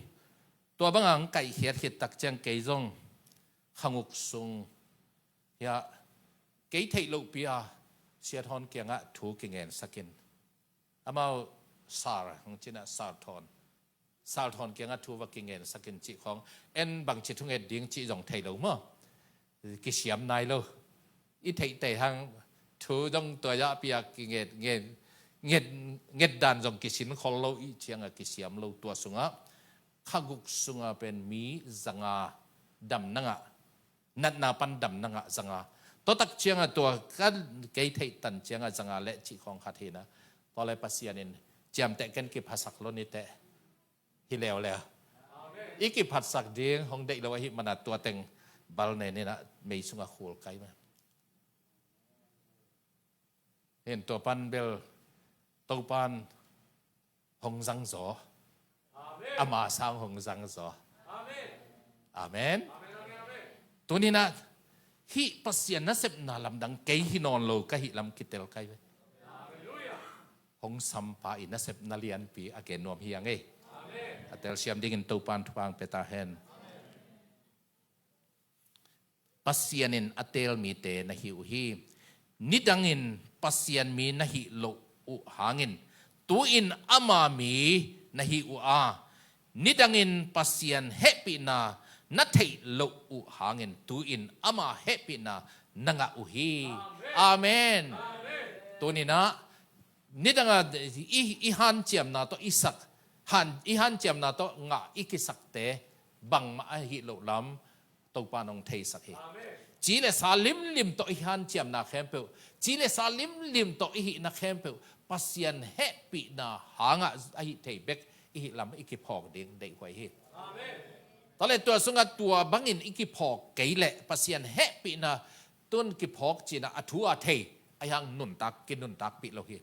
tua banga hong kaihkhiat khit tak ciang kei zong khanguk sung, hia, kei theih lohpi a Sia Thawn kiangah thu kingensak in. Amau Sar hong cin ah, Sar Thawn, Sar Thawn kiangah thu va kingensak in cih khawng, en bangci thunget ding cih zong thei lo maw. Kisiam nai lo. I theihte hang thu zong tua zah piak kinget, nget, nget, nget dan zong kisin khol lo, i ciangah kisiam lo. Tua sungah khaguk sungah pen mi zanga damna ngah, natna pan damna ngah zanga. Tua tak ciangah tua ka, kei theih tan ciangah zanga leh cih khawng khat hi in ah, tua le Pasian in ciamteh ken kiphasak lo ni teh. Hi leuleu. I kiphatsak ding hong deih lo ahi man a tua teng bal nen in ah mei sungah khul kai mah. Hin tua pan bel Topan hong zang zaw. Ama sang hong zang zaw. Amen. Tuninah hih Pasian nasepna lamdang kei hi nawn lo ka hih lam kitel kai ve. Hong sampa i nasepna lianpi a gen nuam hi a ngei. A telsiam dingin Topan thupha hong pia ta hen. Pasian in a teel mite na hi uh hi. Nidangin Pasian mi na hih loh uh hangin tu-in ama mi na hi uh a, nidangin Pasian hehpihna na theih loh uh hangin tu-in ama hehpihna na ngah uh hi. Amen. Tuninah nidanga i, i hanciamna tawh i sak, han, i hanciamna tawh ngah i kisakte bangmah ahi loh lam Topa nong theisak hi. Ci le sa limlim tawh i hanciamna khempeuh, ci le sa limlim tawh i hihna khempeuh Pasian hehpihna hangah ahi thei bek i hih lam i kiphawk ding deihhuai hi. Tale tua sungah tua bangin i kiphawk kei leh Pasian hehpihna tun kiphawk cinah a thu a thei ahi hang nuntak kinuntakpih lo hi.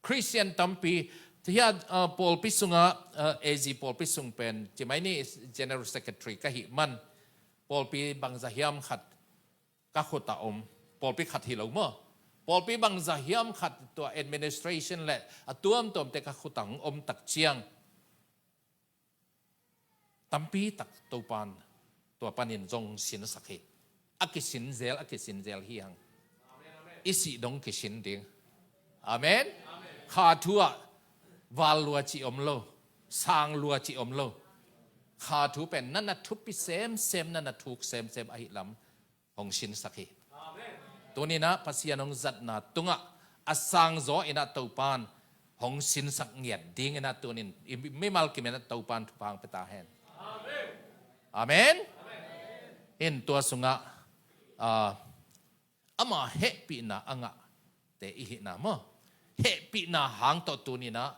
Khristian tampi, hiah, uh, pawlpi sungah, uh, A Z pawlpi sung pen, ci mai ni, General Secretary ka hih man, pawlpi bangza hiam khat ka khut ah om, pawlpi khat hi lo maw. Pawlpi bangza hiam khat tua administration le a tuamtuamte ka khut ah hong om tak ciang tampi tak Topan tua panin zong sinsak hi. A kisin zel, a kisin zel hi hang. I sih dong kisin ding. Amen. Kha thu ah val lua ci om lo, sang lua ci om lo. Kha thu pen na na thupi semsem, na na thuk semsem ahi lam hong sinsak hi. Tuninah Pasian hong zatna tungah a sangzaw inah Topan hong sinsak ngiat dinginah tunin i mimal kiminah Topan thupha hong pia ta hen. Amen. In tua sungah, ah, ama hehpihna a ngahte i hihna maw, hehpihna hang tawh tuninah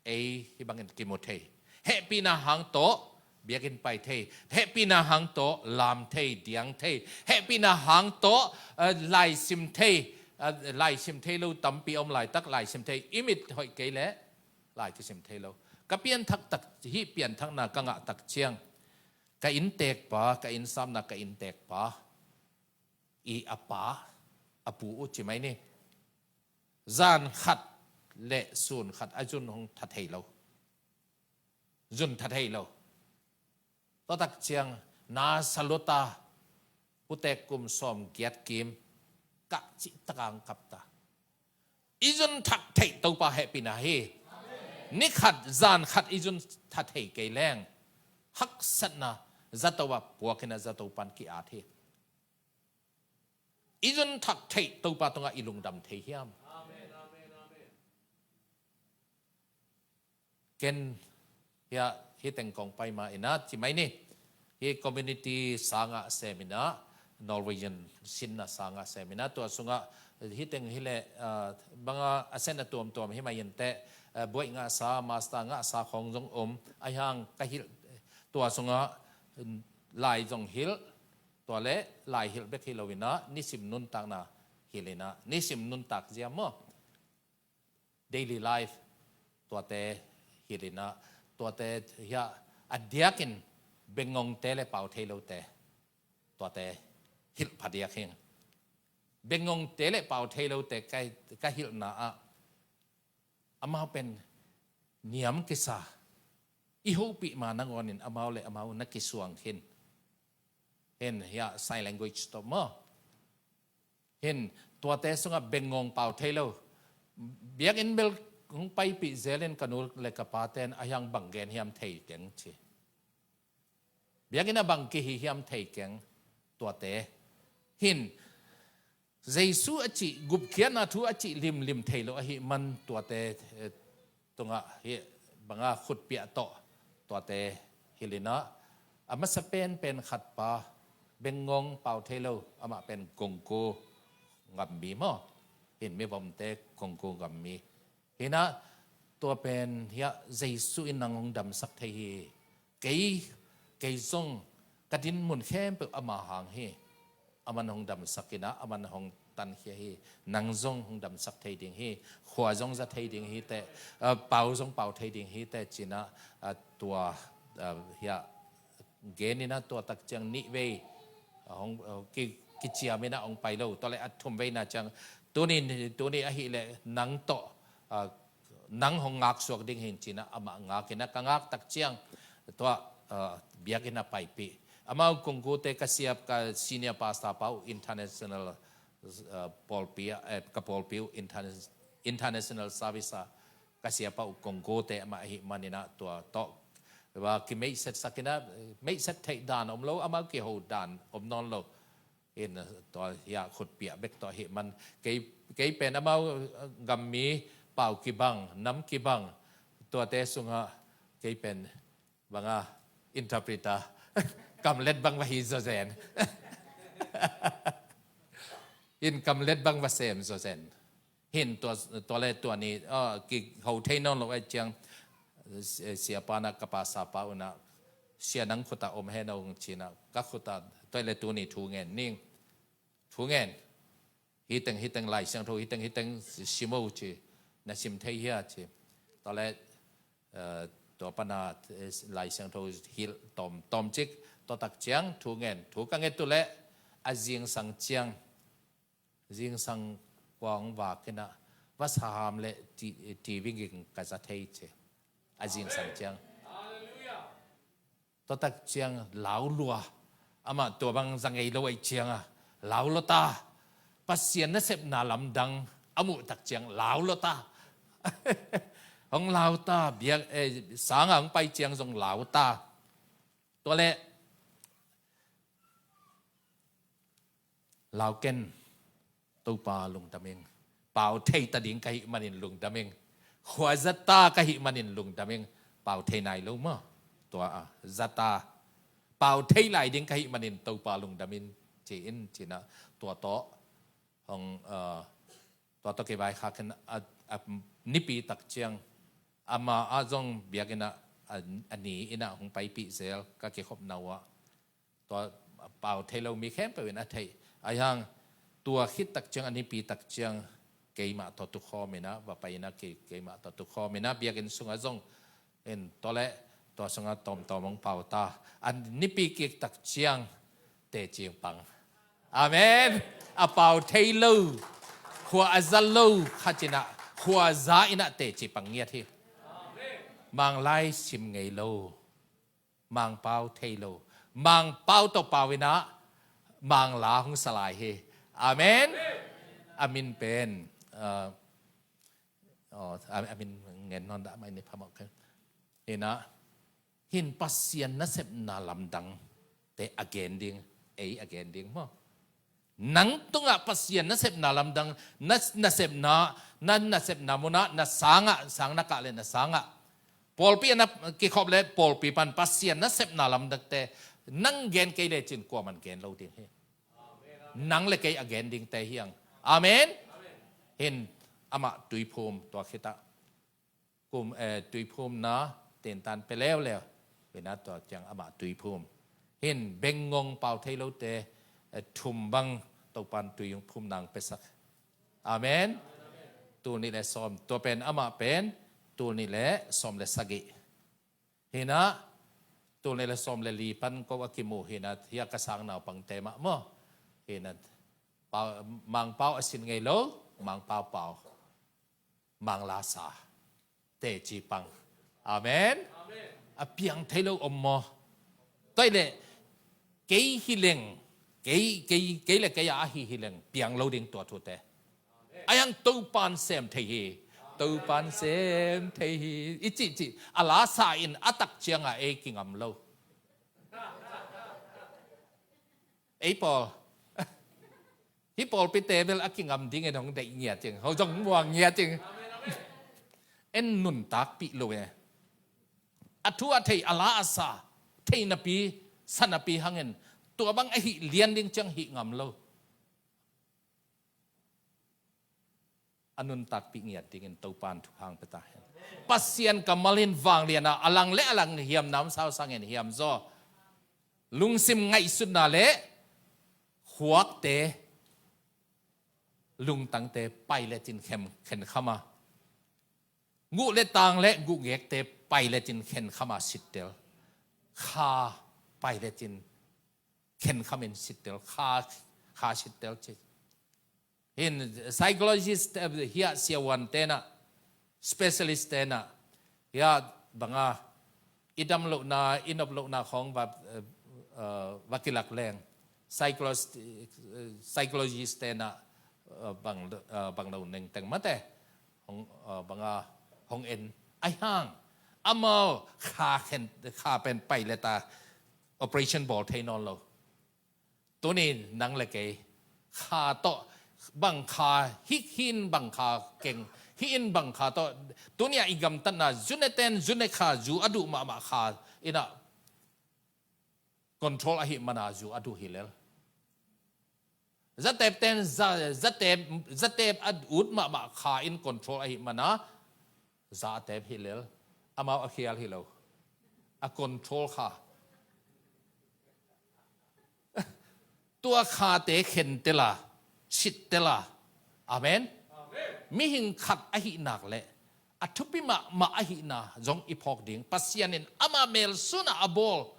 ei hih bangin kimu thei. Hehpihna hang tawh biakinn pai thei. Hehpihna hang tawh lam thei, diang thei. Hehpihna hang tawh, eh, laisim thei. Eh, laisim thei lo tampi om laitak, laisim thei. I mit hoih kei leh lai kisim thei lo. Ka pianthak tak, hih pianthakna ka ngah tak ciang ka inntekpa, ka innsapna ka inntekpa i a pa, a pu uh ci mai ni. Zan khat le sun khat a zun hong tha thei lo. Zun tha thei lo. Tua tak ciang na sa lua ta, putek kum sawm giat kim kah cih taka hong kap ta. I zun thak theih Topa hehpihna hi. Ni khat zan khat i zun tha thei kei leng haksatna zato ah puakin a zato pan ki-at hi. I zun thak theih Topa tungah i lungdam thei hiam? Ken hiah hih teng kong pai ma inah ci mai ni. Hih community sangah sem inah Norwegian sinna sangah sem inah tua sungah hih teng hileh, ah, banga a sen a tuamtuam hi mai inteh, ah, buaih ngahsa, master ngahsa khong zong om ahi hang ka hilh tua sungah lai zong hilh. Tua le lai hilh bek hi lo inah nisim nuntakna hilh inah nisim nuntak zia maw, daily life tuate hilh inah tuate hiah a diakin bengngongte le pau thei lote tuate hilh phadiak hing. Bengngongte le pau thei lote ka, ka hilhna ah amau pen niam kisa i hopih ma nangawnin amau le amau na kisuang khin. Hin hiah sign language tawh maw? Hin tuate sungah bengngong pau thei lo. Biakinn bel hong paipih zelin ka nu le ka paten a hiang bang gen hiam thei keng ci. Biakinn a bang kihi hiam thei keng tuate. Hin Jesu a cih gupkhiatna thu a cih limlim thei lo ahi man tuate, eh, tungah hih banga khutpiah tawh tuate hilh inah a masa penpen khat pa bengngong pau thei lo amah pen Kongku ngammi maw? Hin mivomte Kongku ngammi. Hinah tua pen hiah Jesu in nang hong damsak thei hi. Kei, kei zong ka din mun khempeuh ama hang hi. Aman hong damsak in ah, aman hong tankhia hi. Nang zong hong damsak thei ding hi. Khua zong za thei ding hi teh, ah, pau zong pau thei ding hi teh ci-in ah, ah, tua, ah, hiah gen in ah, tua tak ciang nih vei, ah, hong, ah, ki, kiciam in ah hong pai lo. Tua leh a thum veina ciang, tuni, tuni ahih leh nang tawh, ah, nang hong ngaksuak ding hi in ci-in ah amah ngak in ah, ka ngak tak ciang tua, ah, biakinn ah paipih. Amau kongkute ka siap, ka senior pastor pa uh international, ah, pawlpi ah, eh, ka pawlpi uh interna-, international service ah ka siapa uh kongkute amah ahih manin ah tua tawh, va kimeihsetsak in ah, meihset theih dan om lo, amau kiho dan om nawn lo. In, ah, tua hiah khutpiah bek tawh ahih man, kei, kei pen amau, ah, gammi pau kibang, nam kibang, tuate sungah kei pen bang a, interpreter, kamlet bang va hi zawzen. In kamlet bang va sem zawzen. Hin tua, tua leh tua ni, ah, kiho thei nawn lo ahih ciang, eh, siapa in ah ka pastor pa un ah, "Sia, nang khut ah om hen aw," ci-in ah, ka khut ah, "Tua leh tuni thu ngen ning. Thu ngen. Hiteng, hiteng Lai Siangtho, hiteng, hiteng sim aw," ci. "Na sim thei hia?" ci. Tua leh, eh, tua pan ah, eh, Lai Siangtho hilh tawm, tawmcik, tua tak ciang thu ngen. Thu ka nget uh leh, a zingsang ciang, zingsang kua hong vak in ah, vasaham leh ti, ti vinging ka za thei ci. A zingsang ciang. Tua tak ciang lau lua. Amah tua bang za ngei lo ahih ciang ah, lau lua ta. Pasian nasepna lamdang a muh tak ciang lau lua ta. Hong lau ta, biak, eh, sang ah hong pai ciang zong lau ta. Tua leh, "Lau ken, Topa lungdam ing. Pau thei ta ding ka hih manin lungdam ing. Khua za ta ka hih manin lungdam ing. Pau thei nai lo maw? Tua, ah, za ta. Pau thei lai ding ka hih manin Topa lungdam in," ci-in, ci-in ah, tua tawh hong, ah, tua tawh kivaikhak in ah, a nipi tak ciang, amah ah zong biakinn ah, a, a ni in ah hong paipih zel, ka kikhopna uh ah. Tua pau thei lo mi khempeuh in a theih. Ahih hang tua khit tak ciang, a nipi tak ciang, keimah tawh tukhawm in ah va pai in ah, kei, keimah tawh tukhawm in ah, biakinn sungah zong, in, tua leh tua sungah tawmtawm hong pau ta. A nipi kik tak ciang teci pang. Amen. A pau thei lo, khua a za lo khat in ah khua za in ah teci pang ngiat hi. Manglai sim ngei lo, Mangpau thei lo, Mangpau tawh pau in ah Mangla hong sa lai hi. Amen. A min pen, uh, oh, a, a min ngen nawn dah mai ni phamawh kei. In ah, hin Pasian nasepna lamdangte a gen ding, ei a gen ding maw? Nang tungah Pasian nasepna lamdang, na, nasepna, na, nasepna munah, na sangah, sang na kah leh na sangah, pawlpi ah na kikhop leh pawlpi pan Pasian nasepna lamdangte nang gen kei lecin kuaman gen lo ding hi. Nang leh kei a gen dingte hi hang. Amen. Hin amah tuiphum tua khit ah, kum, eh, tuiphumna tentan pia leuleu. Hi in ah tua ciang amah tuiphum. Hin bengngong pau thei lote, eh, thum bang Topan tuiphumna hong piasak. Amen. Tul nih leh sawm, tua pen amah pen tul nih leh sawm leh sagih. Hi in ah, tul nih leh sawm leh li pan ko a kimu hi in ah, hiah ka sang naupangte mah maw. Hi in ah, pau, Mangpau a sin ngei lo, Mangpau pau. Mangla sa. Teci pang. Amen. A piang thei lo om maw? Tua leh, kei hi leng, kei, kei, kei leh kei a ahi hi leng, piang lo ding tua thute. Ahih hang Topan sem thei hi. Topan sem thei hi. I cihcih, a la sa in a tak ciangah ei kingam lo. Ei pawl. Hih pawlpite bel a kingam dingin hong deih ngiat ing. Ho zong muang ngiat ing. En nuntakpih lo e. A thu a thei, a la a sa, thei napi, sa napi hangin tua bang a hih lian ding ciang hih ngam lo. A nuntakpih ngiat dingin Topan thupha hong pia ta hen. Pasian kammal in vanglian a, a lang leh a lang hiam, namsau sangin hiam zaw. Lungsim ngaihsutna leh Puakte, lungtangte pai lecin khen, khenkham a, guh le tang le guhngekte pai lecin khenkham a sittel. Kha pai lecin khenkhamin sittel, kha, kha sittel ci. Hin psychologist, eh, hiah siavuan tenah, specialist tenah, hiah banga i dam lohna, i nop lohna khawng va, eh, eh, va kilak leng. Psychologist, eh, psychologist tenah, eh, bang, eh, bang lo nengteng mate. Hong, eh, banga hong en. Aihang. Amau kha khen, kha pen pai leta operation bawl thei nawn lo. Tuni nang le kei kha tawh bang kha hik hin bang kha keng hi in bang kha tawh tuni a i gamtatna zune ten zune kha zu a duh mahmah kha ina control ahi mana zu a duh hi lel. Zatep ten za, zatep, zatep a ut mahmah kha in control ahi mana za a tep hi lel. Amau a khial hi lo. A control kha. Tua khate khen tela, sit tela. Amen. Mihing khat ahi nak le a thupi mahmah ahihna zong i phawk ding. Pasian in ama mel suna a bawl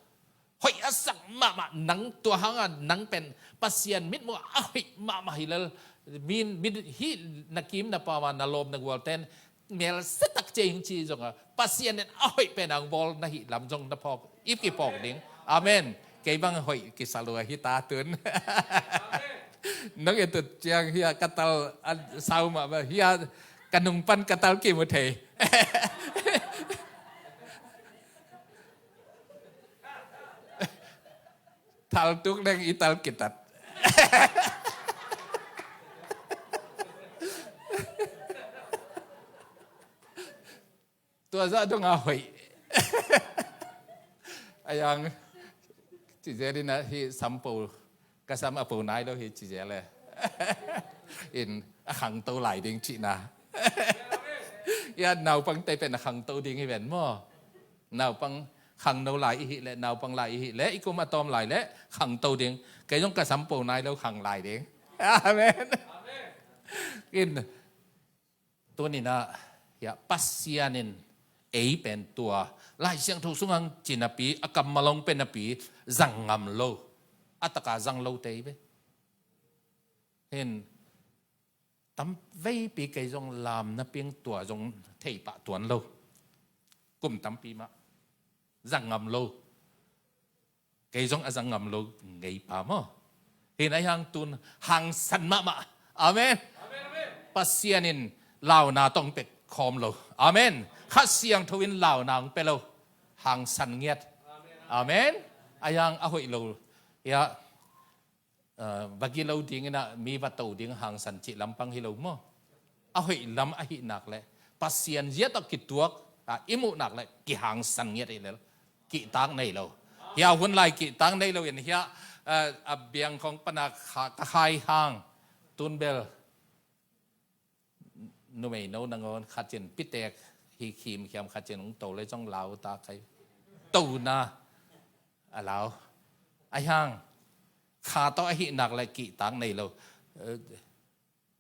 hoih a sak mahmah nang tua hanga nang pen Pasian mitmuh a hoih mahmah hi lel. Min, min hi na kim na pama na lawm na gual ten mel setak cia hing ci zonga Pasian in a hoih pen ang bawl na hi lam zong na phawk ip ki phawk ding. Amen. Kei bang hoih ki salua hi ta tun. Nong e tut ciang hia ka tal a sau mah ba hia ka nung pan ka tal ki mu thei. Thal tuk leng i tal kitat. Tua zah dong a hoih. A yang ci zel in a hi sam po ka sam a po nai lo hi ci zel e. In a khangto lai ding cihna. Ya naupang te pen a khangto ding hi ven maw? Naupang khangno lai i hih leh naupang lai i hih leh i kum a tawm lai leh khangto ding. Kei zong ka sam po nai lo khang lai ding. Amen. In tuninah hiah Pasian in ei pen tua Lai Siangtho sungang ci napi a kammal hong pe napi zang ngam lo. A taka zang lo tei ve. Hin tam veipi kei zong lam na piang tua zong thei pah tuan lo. Kum tampi mah zang ngam lo. Kei zong a zang ngam lo ngei pa maw? Hin a hiang tun hangsan mahmah. Amen. Pasian in launa tong pek khawm lo. Amen. Kha Siangtho in launa hong pe lo. Hangsan ngiat. Amen. A hiang a hoih lo. Ya. Vagi lo dingin ah mi va to ding hangsan cih lampang hi lo maw? A hoih lam ahih nak leh Pasian zia tawh kituak a i muh nak leh kihangsan ngiat hi lel. Kihtak nei lo. Hiah hun lai kihtak nei lo in hiah a biang khong pana ka khai hang tun bel numei no nangawn khatin pitek hi khim khiam khatin hong to le zong lau ta kai. Tona a lau a hiang kha tawh ahih nak le kihtak nei lo.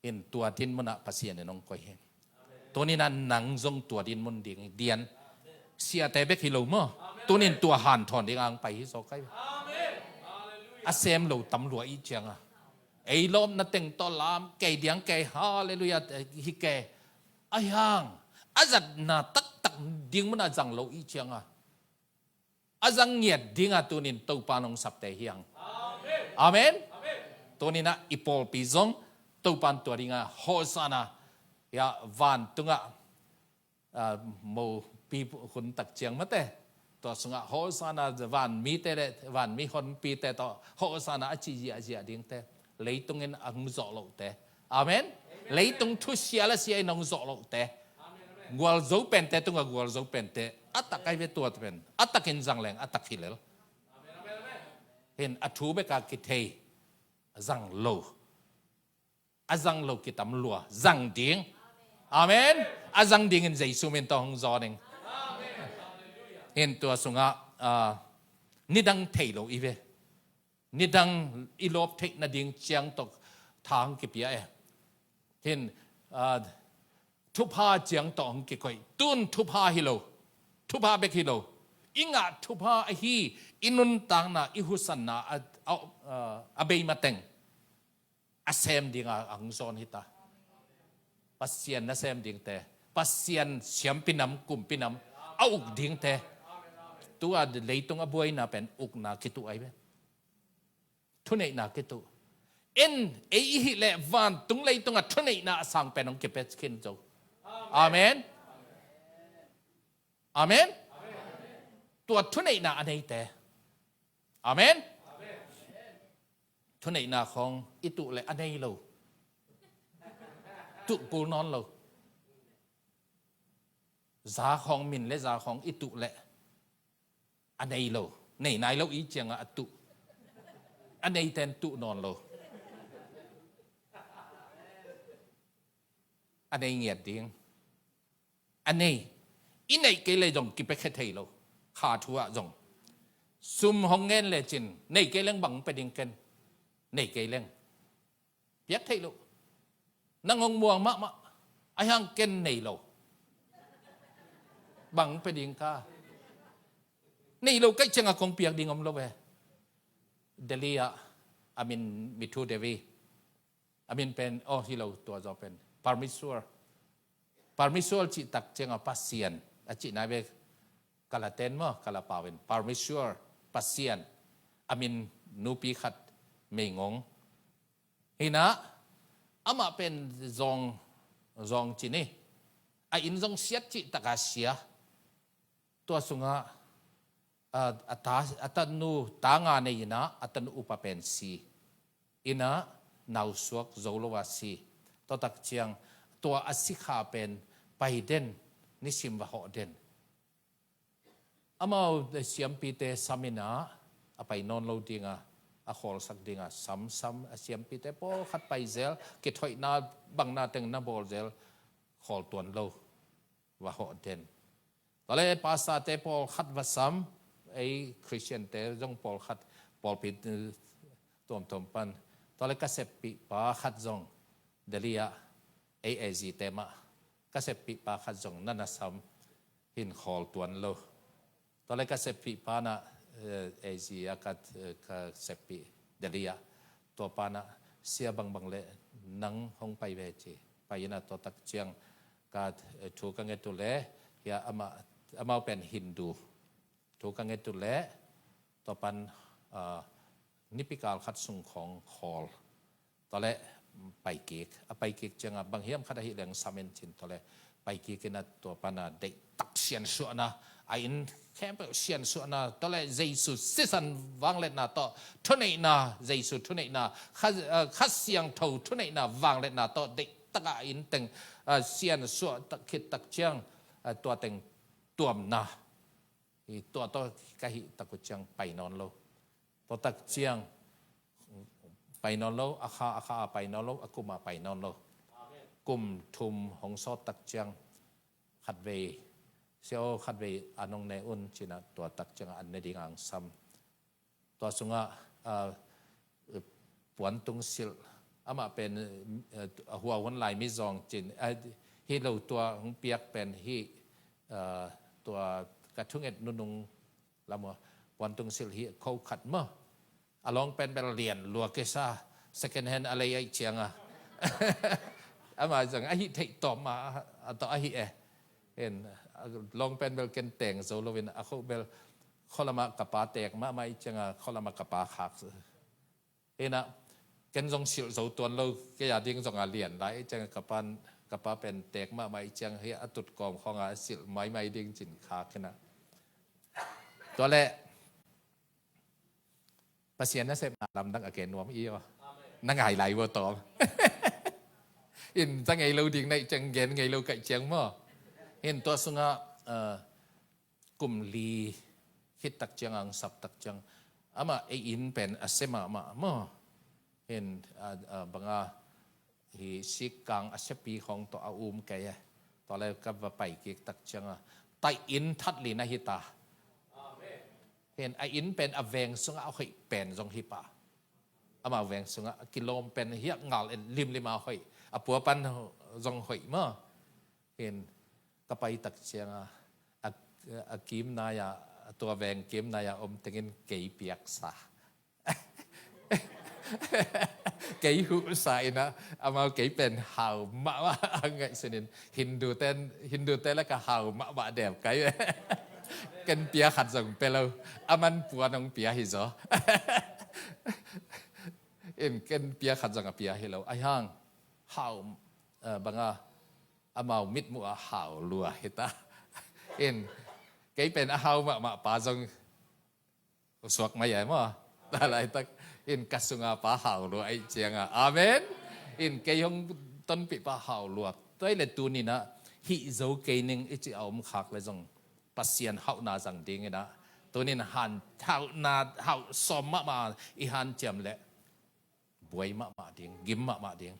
In tua din munah Pasian in hong koih hi. Tuninah nang zong tua din mun ding dian. Siate bek hi lo maw? Tunin tua hanthawn ding ang pai hi zaw kai. A sem lo tam lua i cianga ei lawmna teng tawh lam kei diang kei halleluia hi ke. A hiang a zatna taktak ding munah zang lo i cianga a zang ngiat dinga tunin Topa nong sapte hiang. Amen. Tuninah i pawlpi zong Topan tua dinga Hosanna ya vantungah mopi hun tak ciang mate tua sungah Hosanna van mite le van mi honpite tawh Hosanna a ci ziahziah dingte leitungin a hong zawh lohte. Amen. Leitung thusia le sia in a hong zawh lohte gualzo pente tungah gualzo pente a tak ai ve tua pen a takin zang leng a tak hi lel. Hin a thu beka kithei a zang lo. A zang lo kitam lua zang ding. Amen. A zang dingin Jesu min tawh hong zaw ding. Hin tua sungah nidang thei lo i ve. Nidang i lawp theih nading ciang tawh tha hong kipia e. Hin, ah, thupha ciang tawh hong kikoih. Tun thupha hi lo. Thupha bek hi lo. I ngah thupha ahi, i nuntakna, i husanna a, a, a, a bei mateng a sem dinga a hong zawn hi ta. Pasian nasem dingte, Pasian siampi nam, kumpi nam a uk dingte. Tua leitung a buaina pen ukna kituh ahi ve. Thuneihna kituh. En, ei i hih leh vantung leitungah thuneihna a sang pen hong kipia khin zo. Amen. Amen. Tua thuneihna a neite. Amen. Thuneihna khawng i tuh leh a nei lo. Tuh kul nawn lo. Za khawng, min le za khawng i tuh leh a nei lo. Nei nai lo i ciangah a tuh. A neiten tuh nawn lo. A nei ngiat ding. A nei. I neih kei leh zong kipia khe thei lo. Kha thu ah zong. Sum hong ngen lecin, nei kei leng bang pia ding ken. Nei kei leng. Piak thei lo. Nang hong muang mahmah. A hiang ken nei lo. Bang pia ding ka. Nei lo kaih ciangah kong piak ding om lo ve. Delhi ah, a min Mithu Devi. A min pen, oh, hi lo tua zaw pen. Parmeshwar. Parmeshwar cih tak ciangah Pasian. A cih nai ve kalaten maw, kalapau in. Parmeshwar, Pasian. A min nupi khat meingong. Hinah, amah pen zawng, zawng ci ni. A inn zong siat cih taka sia. Tua sungah, a, a ta, a tanu ta nga nei inah, a tanu upa pen si. Inah, nausuak zo lo a si. Tua tak ciang, tua a sikha pen pai den, nisim va hawh den. Amau siampite sam inah, a pai nawn lo dinga, a khawlsak dinga, sam, sam, a siampite pawlkhat pai zel, kithoihna bangna teng na bawl zel, khawl tuan lo, va hawh den. Tua leh pastorte pawlkhat va sam, ei Khristiante zong pawlkhat, pawlpi, eh, tuamtuam pan. Tua leh ka seppihpa khat zong, Delhi ah, ei A G te mah, ka seppihpa khat zong, na na sam, hin khawl tuan lo. Tua leh ka seppihpa nah, eh, A G ah ka, eh, ka seppih Delhi ah. Tua pa nah, sia bangbang leh nang hong pai ve ci. Pai inah tua tak ciang ka, eh, thu ka nget uh leh, hia amah, amau pen Hindu. Thu ka nget uh leh, tua pan, ah, nipikal khat sung khawng khawl. Tua leh, pai kik. A pai kik ciangah, bang hiam khat ahih leng sam in cin tua leh. Pai kik inah tua pana deihtak siansuahna. A inn khempeuh siansuahna. Tua leh Jesu sisan vangliatna tawh. Thuneihna, Jesu thuneihna. Kha, eh, Kha Siangtho thuneihna vangliatna tawh. Deihtak a inn teng, eh, siansuah tak khit tak ciang, eh, tua teng tuamna. Hi tua tawh ka hih tak uh ciang pai nawn lo. Tua tak ciang pai nawn lo, a kha, a kha a pai nawn lo, a kum a pai nawn lo. Kum thum hong sawt tak ciang khatvei, sia aw khatvei an hong ne un cinah tua tak ciangah an ne ding ang sam. Tua sungah, ah, puantung silh, amah pen, eh, a hua hun lai mi zawng cin, ah, hi lo tua hong piak pen hi, ah, tua ka thunget nunung lam uh, puantung silh hi kho khat maw. A lawng pen bel lian lua kisa, second hand a lei aih cianga. Amah zong ahi theih tawm a, a tawh ahi e. Hen, a lawng pen bel ken teng zo loin, a kho bel kholama ka pa tek mahmah aih cianga, kholama ka pa khak. Hinah, ken zong silh zo tuan lo, kei a ding zong a lian lai, ciang ka pan, ka pa pen tek mahmah i ciang hi a tut kawm khawng a silh maimai ding cin khak hinah. Tua leh, Pasian nasepna lamdang a gen nuam i aw. Na ngai lai vua tawm. In za ngei lo ding naih ciang gen ngei lo kaih ciang maw. Hin tua sungah, eh, kum li khit tak ciang ang sap tak ciang amah ei inn pen a sia mahmah maw. Hin, a, a, banga hi sikkang a siapi khawng tawh a um kei e. Tua le ka va pai kik tak cianga tai inn that li na hi ta. Hin a inn pen a veng sungah a hoih pen zong hi pah. Amau veng sungah a kilawm pen hiah ngal en limlim a hoih, a pua pan zong hoih maw. Hin ka pai tak cianga a, a kim nai-a, tua veng kim nai-a om tengin kei piaksa, kei huhsa inah, amau kei pen hau mahmah a ngaihsunin, Hindu ten, Hindu te laka hau mahmah deuh kai. Ken pia khat zong pia lo, aman puan hong pia hi zaw. In ken pia khat zong a pia hi lo. Aihang hau, eh, banga amau mitmuh a hau lua hita. In kei pen a hau mahmah pa zong suak mai ai maw. Tua laitak in ka sunga pa hau lua aih cianga. Amen. In kei hong tonpih pa hau lua. Tua i le tuninah hih zo kei ning i ci a om khak le zong Pasian hauhna zang dinginah tunin han hauhna hauh sawm mahmah i hanciam leh buai mahmah ding, gim mahmah ding.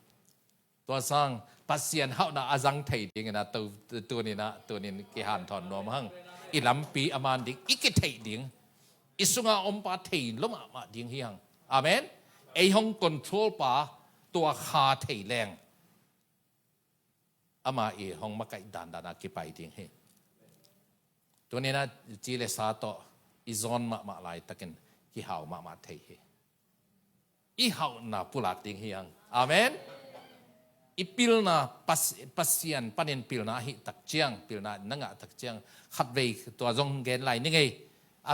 Tua sang Pasian hauhna a zang thei dinginah to, tuninah tunin kihanthawn nuam hang. I lampi a man ding, i kitheih ding, i sunga ompa thei lo mahmah ding hi hang. Amen. Ei hong control pa tua kha thei leng ama i hong makaih dandana kipai ding hi. Tuninah ci le sa tawh i zawn mahmah laitakin kihau mahmah thei hi. I hauhna pulak ding hi hang. Amen. I pilna Pas-, Pasian panin pilna ahi tak ciang, pilna na ngah tak ciang, khatvei tua zong gen lai ni ngei. A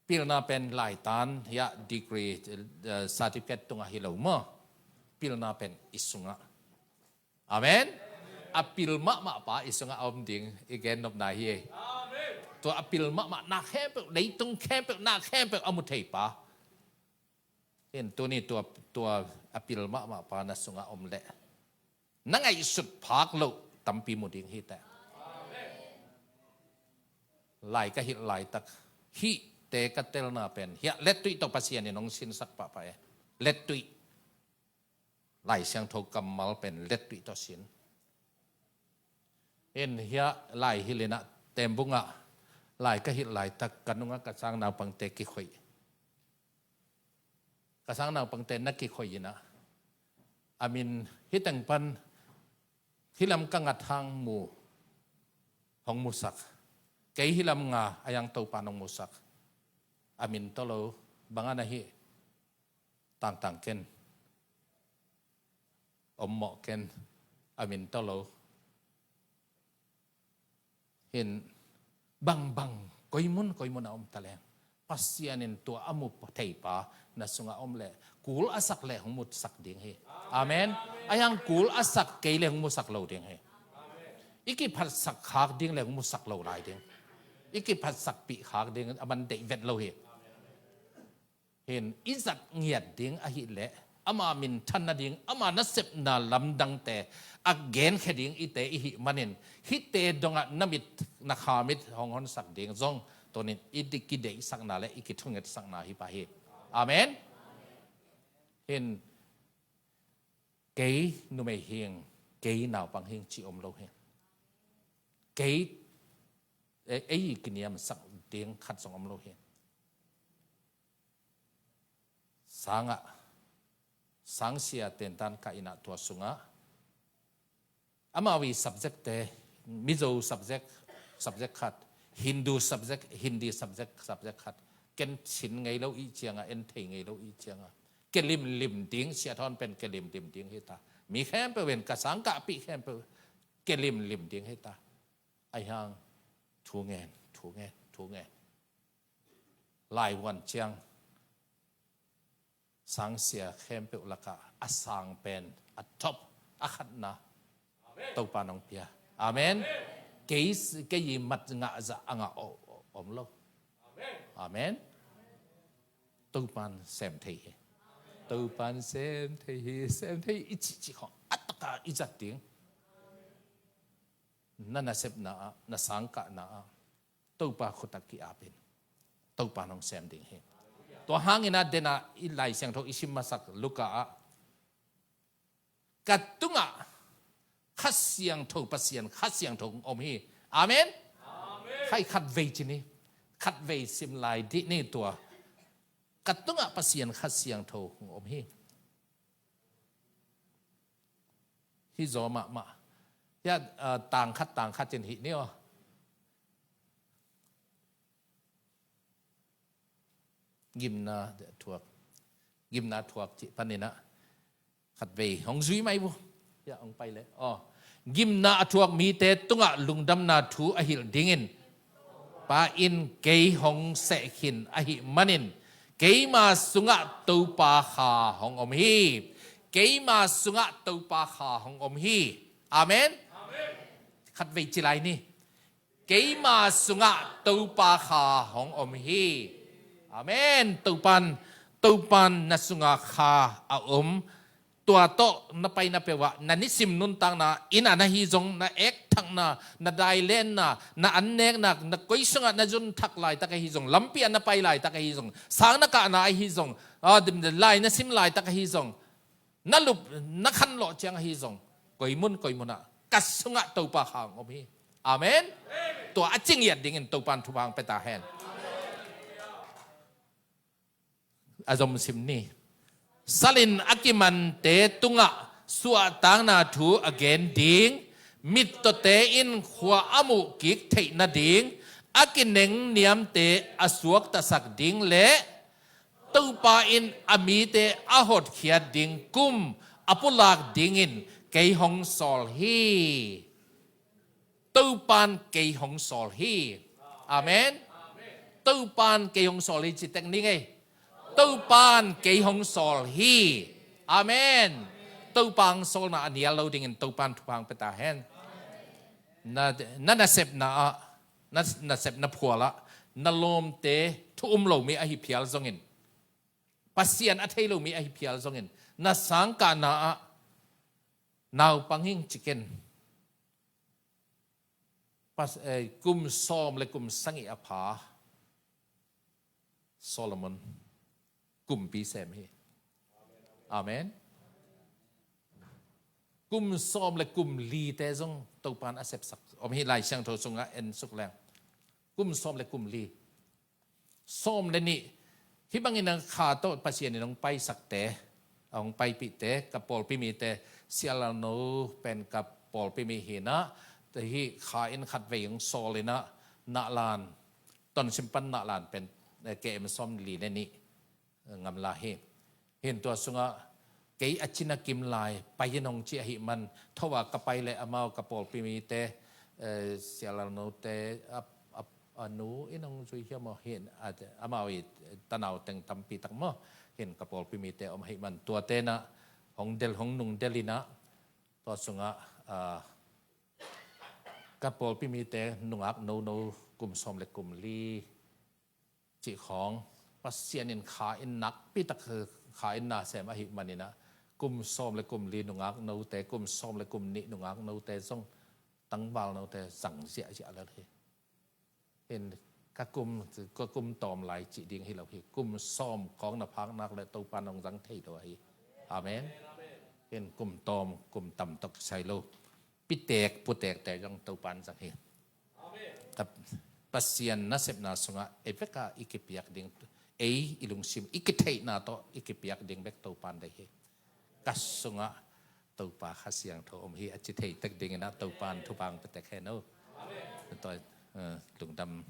pilna pen laitan hiah degree, eh, certificate tungah hi lo maw. Pilna pen i sungah. Amen. A pil mahmah pa i sungah a om ding i gen nopna hi. Tua a pil mahmah na khempeuh, leitung khempeuh, na khempeuh a mu thei pa. Hin tuni tua, tua a pil mahmah pa na sungah om leh na ngaihsut phak loh tampi mu ding hi teh. Lai ka hilh laitak hihte ka telna pen hiah lettuih tawh Pasian in hong sinsak pahpah e. Lettuih. Lai Siangtho kammal pen lettuih tawh sin. In hiah lai hilh inah tembungah lai ka hilh laitak ka nungah ka sang naupangte kikhoih. Ka sang naupangte na kikhoih inah a min hiteng pan hilam ka ngat hang mu, hong musak. Kei hilam nga a yang Topa nong musak. A min tawh lo, banga na hi, tangtang ken, ommawh ken, a min tawh lo. Hin bangbang koimun koimun a om taleng Pasian in tua a mu theipa na sungah om leh kul a sak leh hong musak ding hi. Amen. A yang kul a sak kei leh hong musak lo ding hi. I kiphatsak khak ding leh hong musak lo lai ding. I kiphatsak pih khak ding a man deih vet lo hi. Hin i zat ngiat ding ahileh ama minthan nading, ama nasepna lamdangte a genkhia ding ite i hih manin hihte dongah na mit, na kha mit hong honsak ding zong tunin i di kideihsakna le i kithungetsakna hi pah hi. Amen. Hin kei numei hing, kei naupang hing ci om lo hi. Kei ei, ei kiniamsak ding khat zong om lo hi. Sangah, sangsia tentan ka inah tua sungah amau i subject te, Mizo subject, subject khat, Hindu subject, Hindi subject, subject khat. Ken sin ngei lo i cianga, en thei ngei lo i cianga, kelimlim ding, siathawn pen kelimlim ding hita. Mi khempeuh in ka sangkahpih khempeuh kelimlim ding hita. Aihang thu ngen, thu ngen, thu ngen. Laivuan ciang sangsia khempeuh lakah a sang pen a top, a khatna Topa nong pia. Amen. Kei, kei i mat ngah zah a ngah om lo. Amen. Topan sem thei hi. Topan sem thei hi, sem thei i cihcih khong a taka i zat ding. Na nasepna ah, na sangkahna ah Topa khut ah ki-apin Topa nong sem ding hi. Tua hangin a dena i Lai Siangtho i sim masak Luka ah ka tungah Kha Siangtho Pasian, Kha Siangtho om hi. Amen. Khai khatvei ci ni, khatvei sim lai dih ni tua. ka tungah Pasian Kha Siangtho hong om hi. Hi zaw mahmah. Hiah, ah, tangkhat tangkhat in hih ni aw. Gimna thuak. Gimna thuak cih paninah khatvei hong zui mai bu. Hiah hong pai leh aw. Gimna a thuak mite tungah lungdamna thu a hilh dingin Pa in kei hong seh khin ahih manin, keima sungah Topa Kha hong om hi. Keima sungah Topa Kha hong om hi. Amen. Khatvei ci lai ni. Keima sungah Topa Kha hong om hi. Amen. Topan, Topan na sungah Kha a om. Tua tawh na paina peuhah, na nisim nuntakna, inn ah na hi zong, na ekthakna, na dailenna, na annekna, na koi sungah na zunthak laitak ahi zong, lampi ah na pai laitak ahi zong, sang na kahna ahi zong, ah, lai na sim laitak ahi zong, na lup, na khanlawh ciang ahi zong, koi mun, koi munah ka sungah Topa Kha hong om hi. Amen. Tua a ci ngiat dingin Topan thupha hong pia ta hen. A zom sim ni. Salin a kimante tungah suahtakna thu a gen ding, mittawte in khua a muh kik theih nading, a kinengniamte a suaktasak ding le Topa in a mite a hotkhiat ding kum a pulak dingin kei hong sawl hi. Topan kei hong sawl hi. Amen. Topan kei hong sawl hi ci tek ni ngei. Topan kei hong sawl hi. Amen. Topa hong sawlna a nial lo dingin Topan thupha hong pia ta hen. Na, na nasepna ah, na, nasepna phual ah, na lawmte thu um lo mi ahi phial zongin, Pasian a thei lo mi ahi phial zongin, na sangkahna ah naupang hing ciken. Pas-, eh, kum sawm le kum sagih a pha Solomon kumpi sem hi. Amen. Kum sawm le kum lite zong Topan a sepsak om hi. Lai Siangtho sungah en suk leng, kum sawm le kum li, sawm le nih, hih bangin a Kha tawh Pasian in hong paisakte, a hong paipihte, ka pawlpi mite, Sia Lal No pen ka pawlpi mi hi inah, hih Kha in khatvei hong sawl inah, Nahlan, Tonsim pan Nahlan pen, eh, K M sawm li le nih ngamla hi. Hin tua sungah kei a cina kim lai, pai in hong ci ahih man, tho a ka pai leh amau ka pawlpi mite, eh, Sia Lal Note a, a, a nu in hong zui hiam aw, hin, a, amau i tanau teng tampi tak maw, hin ka pawlpi mite om ahih man, tuate inah hong del, hong nungdel inah, tua sungah, ah, ka pawlpi mite nungak nono kum sawm le kum li cih khawng, Pasian in Kha in nakpi tak, Kha in na sem ahih man inah, kum sawm le kum li nungak note, kum sawm le kum nih nungak note zong, tangval note zang ziahziah lel hi. Hin ka kum, ka kum tawm lai cih ding hi lo hi. Kum sawm khawng na phak nak leh Topan hong zang thei lo ahi. Amen. Hin kum tawm, kum tam tawh kisai lo, pitek putekte zong Topan zang hi. Ka Pasian nasepna sungah ei veka i kipiak ding, ei i lungsim, i kitheihna tawh i kipiak ding bek Topan deih hi. Ka sungah Topa Kha Siangtho om hi, a ci thei tek dingin ah Topan thupha hong pia tek hen aw. Tua, eh, lungdam